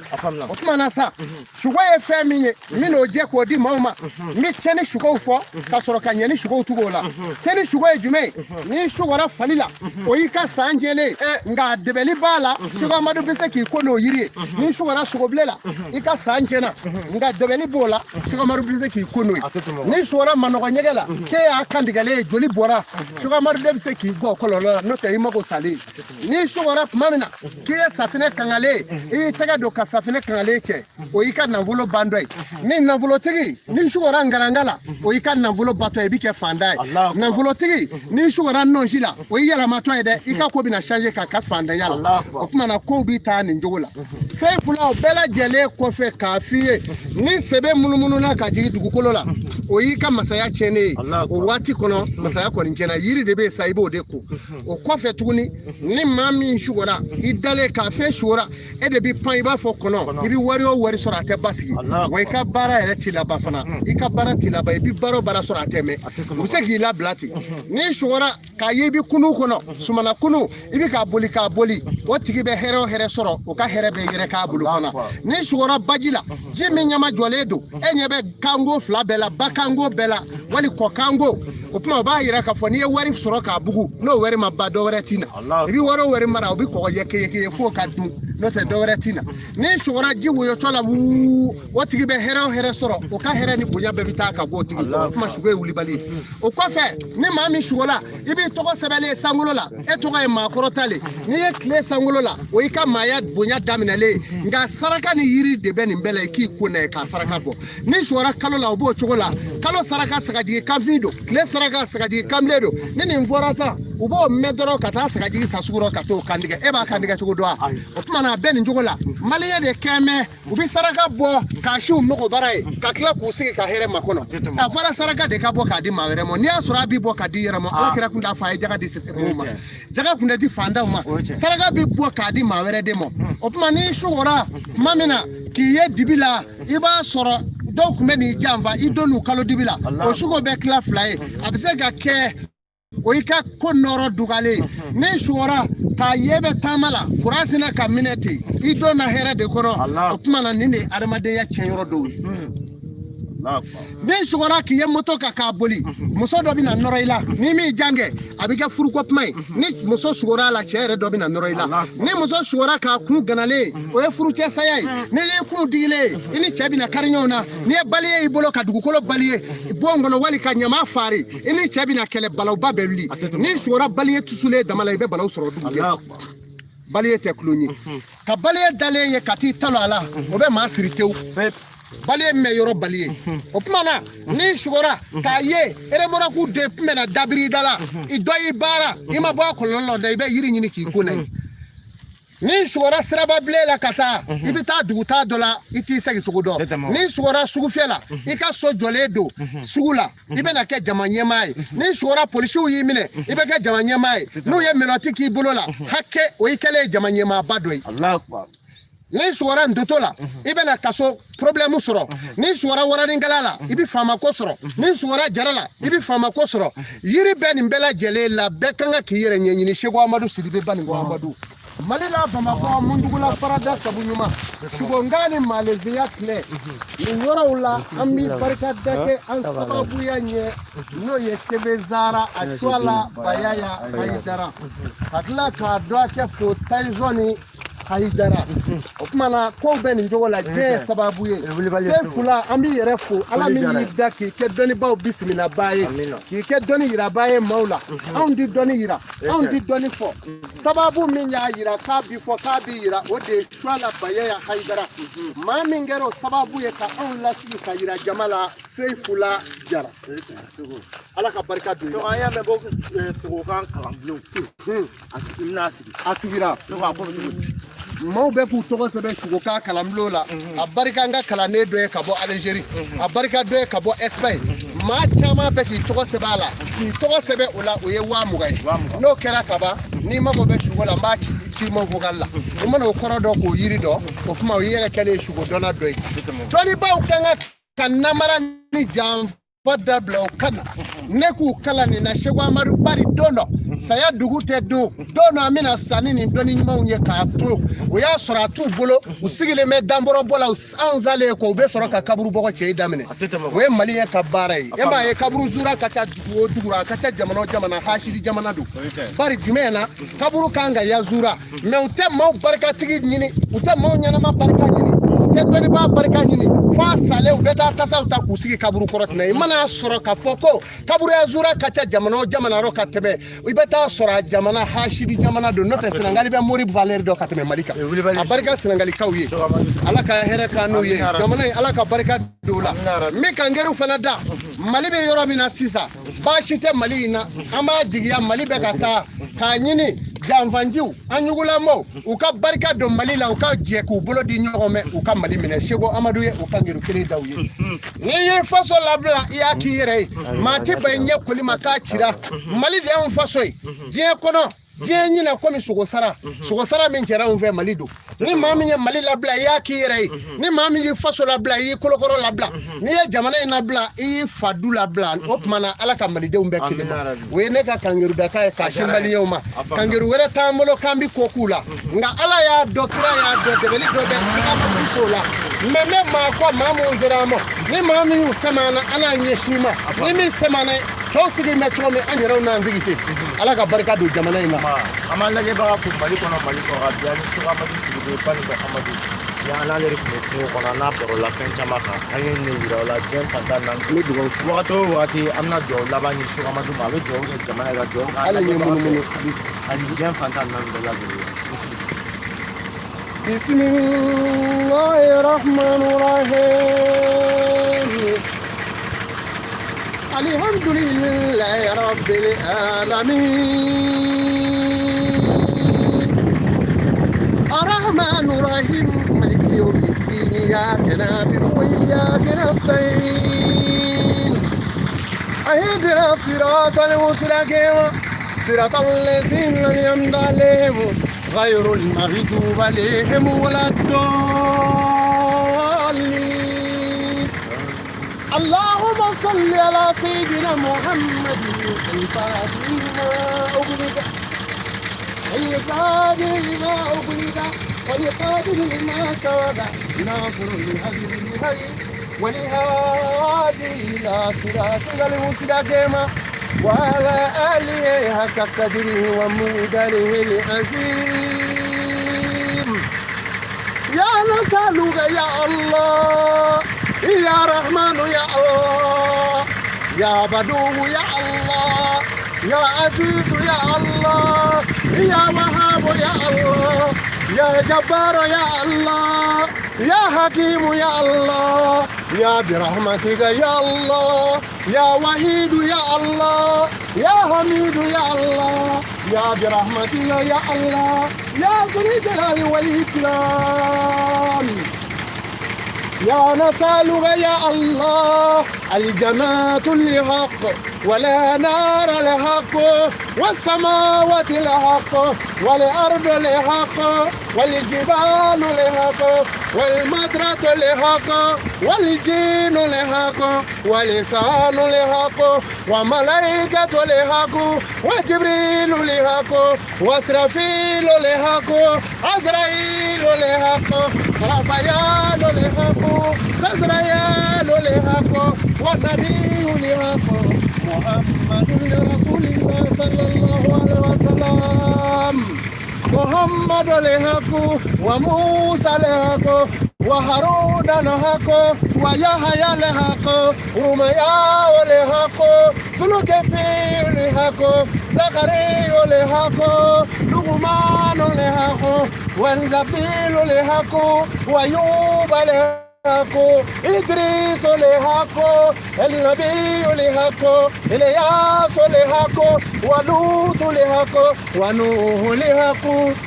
O tuma na sa, sugo ye fɛn min ye, n bɛn'o jɛ k'o di maaw ma. N bɛ tiɲɛni sugow fɔ ka sɔrɔ ka ɲɛni sugow tugu o la. Tiɲɛni sugo ye jumɛn ye? N'i sugora fali la, o y'i ka san jɛlen ye, nka dɛbɛli b'a la. Seko Amadu bɛ se k'i ko n'o yiri ye. N'i sugora sogobile la, i ka san tiɲɛna, nka dɛbɛli b'o la. Seko Amadu bɛ se k'i ko n'o ye. N'i sugora manɔgɔ ɲɛgɛn la, k'e y'a kantigɛlen ye, joli bɔra, Seko Amadu de bɛ se k'i gɔ kɔlɔlɔ la, n'o tɛ i mago salen. N'i sugora tuma min na k'i ye safinɛ kangalen ye, i y'i tɛgɛ don ka safinɛ kangalen cɛ, o y'i ka nafolo bandɔ ye. Ni nafolotigi, n'i sugora ngaranga la, o y'i ka nafolo batɔ ye, i bɛ kɛ fantan ye. Nafolotigi, n'i sugora nɔnsi la, o y'i yɛlɛmatɔ ye dɛ, i ka ko bɛna changer ka kɛ fantanya la. O tuma na kow bɛ taa nin cogo la. Fɛn fila o bɛɛ lajɛlen kɔfɛ, k'a f'i ye, ni sɛbɛn munumununa ka jigin dugukolo la, o y'i ka masaya tiɲɛnen ye. O waati kɔnɔ, masaya kɔni tiɲɛna. Yiri de bɛ yen sa, i b'o de ko. O kɔfɛ tuguni, ni maa min sugora, i dalen k'a fɛn sugora, e de bɛ pan i b'a fɔ kɔnɔ, i bɛ wari o wari sɔrɔ, a tɛ basigi. Wa i ka baara yɛrɛ ti laban fana, i ka baara ti laban. I bɛ baara o baara sɔrɔ, a tɛ mɛn, u bɛ se k'i labila ten. N'i sugora k'a ye i bɛ kunu kɔnɔ, sumana kunu, i bɛ k'a boli k'a boli, o tigi bɛ hɛrɛ o hɛrɛ sɔrɔ, o ka hɛrɛ bɛ yɛrɛ k'a bolo fana. N'i sugora baji la, ji min ɲama jɔlen don, e ɲɛ bɛ kango fila bɛɛ la, ba kango bɛɛ la, Wali kɔkanko, o tuma o b'a yira k'a fɔ n'i ye wari sɔrɔ k'a bugu, n'o wari ma ban, dɔ wɛrɛ t'i na. I bɛ wari o wari mara, o bɛ kɔgɔ yɛkɛ f'o ka dun, n'o tɛ dɔ wɛrɛ t'i na. N'i sugora ji woyotɔ la wuu, o tigi bɛ hɛrɛ o hɛrɛ sɔrɔ, o ka hɛrɛ ni bonya bɛɛ bɛ taa ka bɔ o tigi kɔrɔ. O tuma sugo ye wulibali ye. O kɔfɛ, ni maa min sugola, i b'i tɔgɔ sɛbɛnnen ye sankolo la, e tɔgɔ ye maakɔrɔta le. N'i ye tile sankolo la, o y'i ka maaya bonya daminɛlen ye. Nka saraka ni yiri de bɛ nin bɛɛ la, i k'i ko n'a ye k'a saraka bɔ. N'i sugora kalo la, o b'o cogo la. Kalo saraka sagajigi kanfin don, tile saraka sagajigi kanbilen don. Ni nin fɔra tan, u b'o mɛn dɔrɔn ka taa sagajigi san sugu rɔ ka t'o kantigɛ. E b'a kantigɛ cogo dɔn wa? O tuma na a bɛ nin cogo la. Maliyɛn de kɛn bɛ u bɛ saraka bɔ k'a siw nɔgɔ baara ye, ka tila k'u sigi ka hɛrɛ makɔnɔ. A fɔra saraka de ka bɔ k'a di maa wɛrɛ ma. N'i y'a sɔrɔ a bɛ bɔ k'a di yɛrɛ ma, Ala kira kun t'a fɔ a ye jaga di mɔgɔw ma, jaga kun tɛ di fantanw ma. Saraka bɛ bɔ k'a di maa wɛrɛ de ma. O tuma n'i sugora tuma min na k'i ye dibi la, i b'a sɔrɔ dɔw tun bɛ n'i janfa, i don n'u kalo dibi la. O sugo bɛ tila fila ye, a bɛ se ka kɛ o y'i ka ko nɔrɔ dugalen ye. N'i sugora k'a ye bɛ taama la, kuran sina ka minɛ ten, i donna hɛrɛ de kɔnɔ. O tuma na nin de ye adamadenya tiɲɛyɔrɔ dɔw ye. N'i sugora k'i ye moto kan k'a boli, muso dɔ bɛna nɔrɔ i la. N'i m'i jan kɛ, a bɛ kɛ furuko kuma ye. Ni muso sugora a la, cɛ yɛrɛ dɔ bɛna nɔrɔ i la. Ni muso sugora k'a kun ganalen, o ye furucɛ saya ye. N'i y'i kun digilen ye, i ni cɛ bɛna kari ɲɔgɔn na. N'i ye baliye y'i bolo ka dugukolo baliye bon kɔnɔ, wali ka ɲama faari, i ni cɛ bɛna kɛlɛ, balawba bɛ wuli. N'i sugora baliye tusulen dama la, i bɛ balaw sɔrɔ dugu jɛ. Baliye tɛ tulon ye. Ka baliye dalen ye ka t'i talo a la, o bɛ maa siri tewu. Baliye min bɛ yɔrɔ baliye. O tuma na n'i sugora k'a ye eremɔrɔku de tun bɛna dabiri i da la, i dɔ y'i baara, i ma bɔ a kɔlɔlɔ la dɛ, i bɛ yiri ɲini k'i ko n'a ye. N'i sugora siraba bilen la ka taa, i bɛ taa dugutaa dɔ la, i t'i segin cogo dɔn. N'i sugora sugufiyɛ la, i ka so jɔlen don sugu la, i bɛna kɛ jama ɲɛmaa ye. N'i sugora polisiw y'i minɛ, i bɛ kɛ jama ɲɛmaa ye. N'u ye menottes k'i bolo la, hakɛ o y'i kɛlen ye jama ɲɛmaaba dɔ ye. N'i sugora ntoto la, i bɛna kaso problème sɔrɔ. N'i sugora waranikala la, i bɛ faamako sɔrɔ. N'i sugora jara la, i bɛ faamako sɔrɔ. Yiri bɛ nin bɛɛ lajɛlen la, bɛɛ kan ka k'i yɛrɛ ɲɛɲini. Seko Amadu Sidibe Baninko Amadu, Mali la Bamakɔ Mundugula farada sabu ɲuman sugonkan ni maleziya tile nin yɔrɔw la, an bɛ barika da kɛ an sababuya ɲɛ, n'o ye Sebezara Acuala Bayaya Hayidara, ka tila k'a dɔ kɛ fo Tayizɔni Hayidara. O tuma na kow bɛ nin cogo la, diɲɛ ye sababu ye. Sefula, an b'i yɛrɛ fo, Ala min y'i da k'i kɛ dɔnnibaaw bisimilabaa ye, k'i kɛ dɔnni yirabaa ye maaw la. Anw ti dɔnni yira, anw ti dɔnni fɔ. Sababu min y'a yira k'a bi fɔ k'a bi yira, o de ye Cuala Bayaya Hayidara. Maa min kɛra o sababu ye ka anw lasigi ka yira jama la, Sefula Jara, Ala ka barika don i la. An y'a mɛn ko sogokan kalanbulon a sigi n'a sigi. A sigira. A ko bɛ cogo di? Maaw bɛ k'u tɔgɔ sɛbɛn sugokan kalanbulon la. A barika n ka kalanden dɔ ye ka bɔ Algérie, a barika dɔ ye ka bɔ Espagne. Maa caman bɛ k'i tɔgɔ sɛbɛn a la. K'i tɔgɔ sɛbɛn o la, o ye 20,000 ye. N'o kɛra kaban, n'i mago bɛ sugo la, n b'a ci ma vocal la. I mana o kɔrɔ dɔn k'o yiri dɔn, o tuma o yɛrɛ kɛlen ye sugo dɔnna dɔ ye. Dɔnnibaaw kan ka namara ni janfa dabila, o ka na ne k'u kalan nin na. Seko Amadu, bari don dɔ saya dugu tɛ don, don dɔ an bɛna sa ni nin dɔnni ɲumanw ye k'a to o y'a sɔrɔ a t'u bolo, u sigilen bɛ danbɔrɔbɔ la. Anw salen kɔ, u bɛ sɔrɔ ka kaburu bɔgɔ cɛ daminɛ. O ye maliyɛn ka baara ye. E m'a ye kaburu zura ka ca dugu o dugu, a ka ca jamana o jamana, hasidi jamana don. Bari jumɛn na kaburu kan ka yazura? Mais u tɛ maaw barikatigi ɲini, u tɛ maaw ɲɛnama barika ɲini, u tɛ dɔnnibaa barika ɲini. F'a salen, u bɛ taa tasaw ta k'u sigi kaburu kɔrɔ tɛnɛ. I mana sɔrɔ k'a fɔ ko kaburu yazura ka ca jamana o jamana yɔrɔ ka tɛmɛ, i bɛ taa sɔrɔ a jamana hasidi jamana don. N'o tɛ, Senegali bɛ mori valeur dɔn ka tɛmɛ Mali kan. A barika Senegalikaw ye, Ala ka hɛrɛ k'an n'u ye. Jamana in, Ala ka barika don o la. N bɛ kangariw fana da. Mali bɛ yɔrɔ min na sisan, baasi tɛ Mali in na. An b'a jigiya Mali bɛ ka taa k'a ɲini janfanjiw, an ɲugulamɔw, u ka barika don Mali la, u ka jɛ k'u bolo di ɲɔgɔn ma, u ka Mali minɛ. Seko Amadu ye o kangeru kelen da u ye. N'i y'i faso labila, i y'a k'i yɛrɛ ye. Maa tɛ ban i ɲɛ koli ma k'a cira. Mali de y'anw faso ye diɲɛ kɔnɔ. Diɲɛ ɲina komi sogosara, sogosara min kɛra anw fɛ Mali don. Ni maa min ye Mali labila, i y'a k'i yɛrɛ ye. Ni maa min y'i faso labila, i y'i kolokɔrɔ labila. N'i ye jamana in labila, i y'i fa du labila. O tuma na, Ala ka malidenw bɛɛ kelen ma. O ye ne ka kangerudaka ye k'a sin maliyɛnw ma. Kangeru wɛrɛ t'an bolo k'an bi ko k'u la, nka Ala y'a dɔn, kira y'a dɔn, dɛgɛli dɔ bɛ so la. Mɛ n bɛ maa kɔ, maa mun sera an ma, ni maa min y'u sama an na, an n'a ɲɛsin ma. Ni min sama na, cɛw sigi bɛ cogo min, an yɛrɛw n'an sigi ten. Ala ka barika don jamana in na. An b'an lajɛbaga fo Mali kɔnɔ, Mali kɔ kan. Bi an ni Seko Amadu Sidibe Banikɔ Amadu ni an n'ale de tun bɛ kungo kɔnɔ, an n'a barola fɛn caman kan, an ye nin yira o la diɲɛ fantan naani. N bɛ dugawu Wagati o wagati, an bɛna dugawu laban ni Seko Amadu ma. A bɛ dugawu kɛ jamana ye, ka dugawu kɛ Hali n ye munumunu. ani diɲɛ fantan naani bɛɛ lajɛlen. بسم الله الرحمن الرحيم. الحمد لله رب العالمين، الرحمن الرحيم، مالك يوم الدين، إياك نعبد وإياك نستعين، اهدنا الصراط المستقيم، صراط الذين أنعمت عليهم، غير المغضوب عليهم ولا الضالين. اللهم صل على سيدنا محمد الفاتح لما أغلق، القادر لما أغلق، والقادر لما سبق، ناصر لهدي بالهدي، ولهادي إلى صراطك المستقيم، وعلى آله حق قدره ومقداره العظيم. يا نسألك يا الله، يا رحمن يا الله، يا بدوه يا الله، يا عزيز يا الله، يا وهاب يا الله، يا جبار يا الله، يا حكيم يا الله، يا برحمتك يا الله، يا وحيد يا الله، يا حميد يا الله، يا برحمتك يا الله، يا ذو الجلال والإكرام. يا نسألك يا الله الجنات الحق، ولا نار الحق، والسماوات الحق، والأرض الحق، والجبال الحق، والمطرة الحق، والجن الحق، ولسان الحق، وملائكة الحق، وجبريل الحق، وإسرافيل الحق، عزرائيل الحق، سرافيال الحق، سزريال الحق، والنبي الحق، محمد رسول الله صلى الله عليه وسلم. محمد الحق، وموسى الحق، وهارون الحق، ويحيى الحق، رميا الحق، سلوكفي الحق، زكريا الحق، لقمان الحق، والزفيل الحق، وأيوب الحق، إدريس الحق، النبي الحق، إلياس الحق، ولوط الحق، ونوح الحق،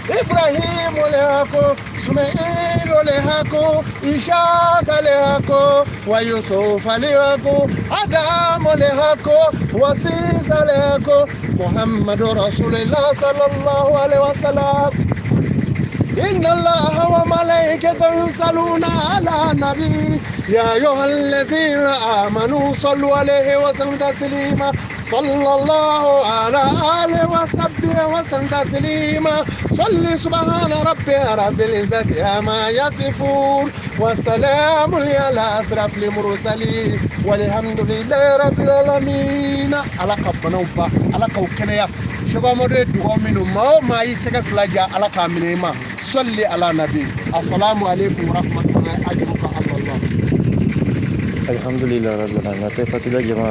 إبراهيم الحق، إسماعيل الحق، إسحاق الحق، ويوسف الحق، آدم الحق، وسيس الحق، محمد رسول الله صلى الله عليه وسلم. إن الله وملائكته يصلون على النبي، يا أيها الذين آمنوا صلوا عليه وسلموا تسليما. صلى الله على آله وصحبه وسلم تسليما. صل. سبحان ربي رب العزة عما يصفون، والسلام على أشرف المرسلين، والحمد لله رب العالمين. Ala ka banaw ban, Ala k'aw kɛnɛya. Seko Amadu ye dugawu minnu, maa o maa y'i tɛgɛ fila ja, Ala k'a minɛ i ma. صل على النبي. السلام عليكم ورحمة الله. أجرك الله. Alhamdulillah rabbil alamin. A tɛ fatila jama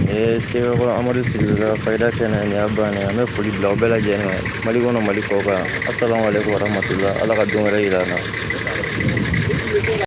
ye. Seko Amadu Sidibe ka fayida kɛnɛ, nin y'a bannen. An bɛ foli bila aw bɛɛ lajɛlen ma, Mali kɔnɔ, Mali kɔ kan. Assalamu alaikum warahmatullah. Ala ka don wɛrɛ yira an na.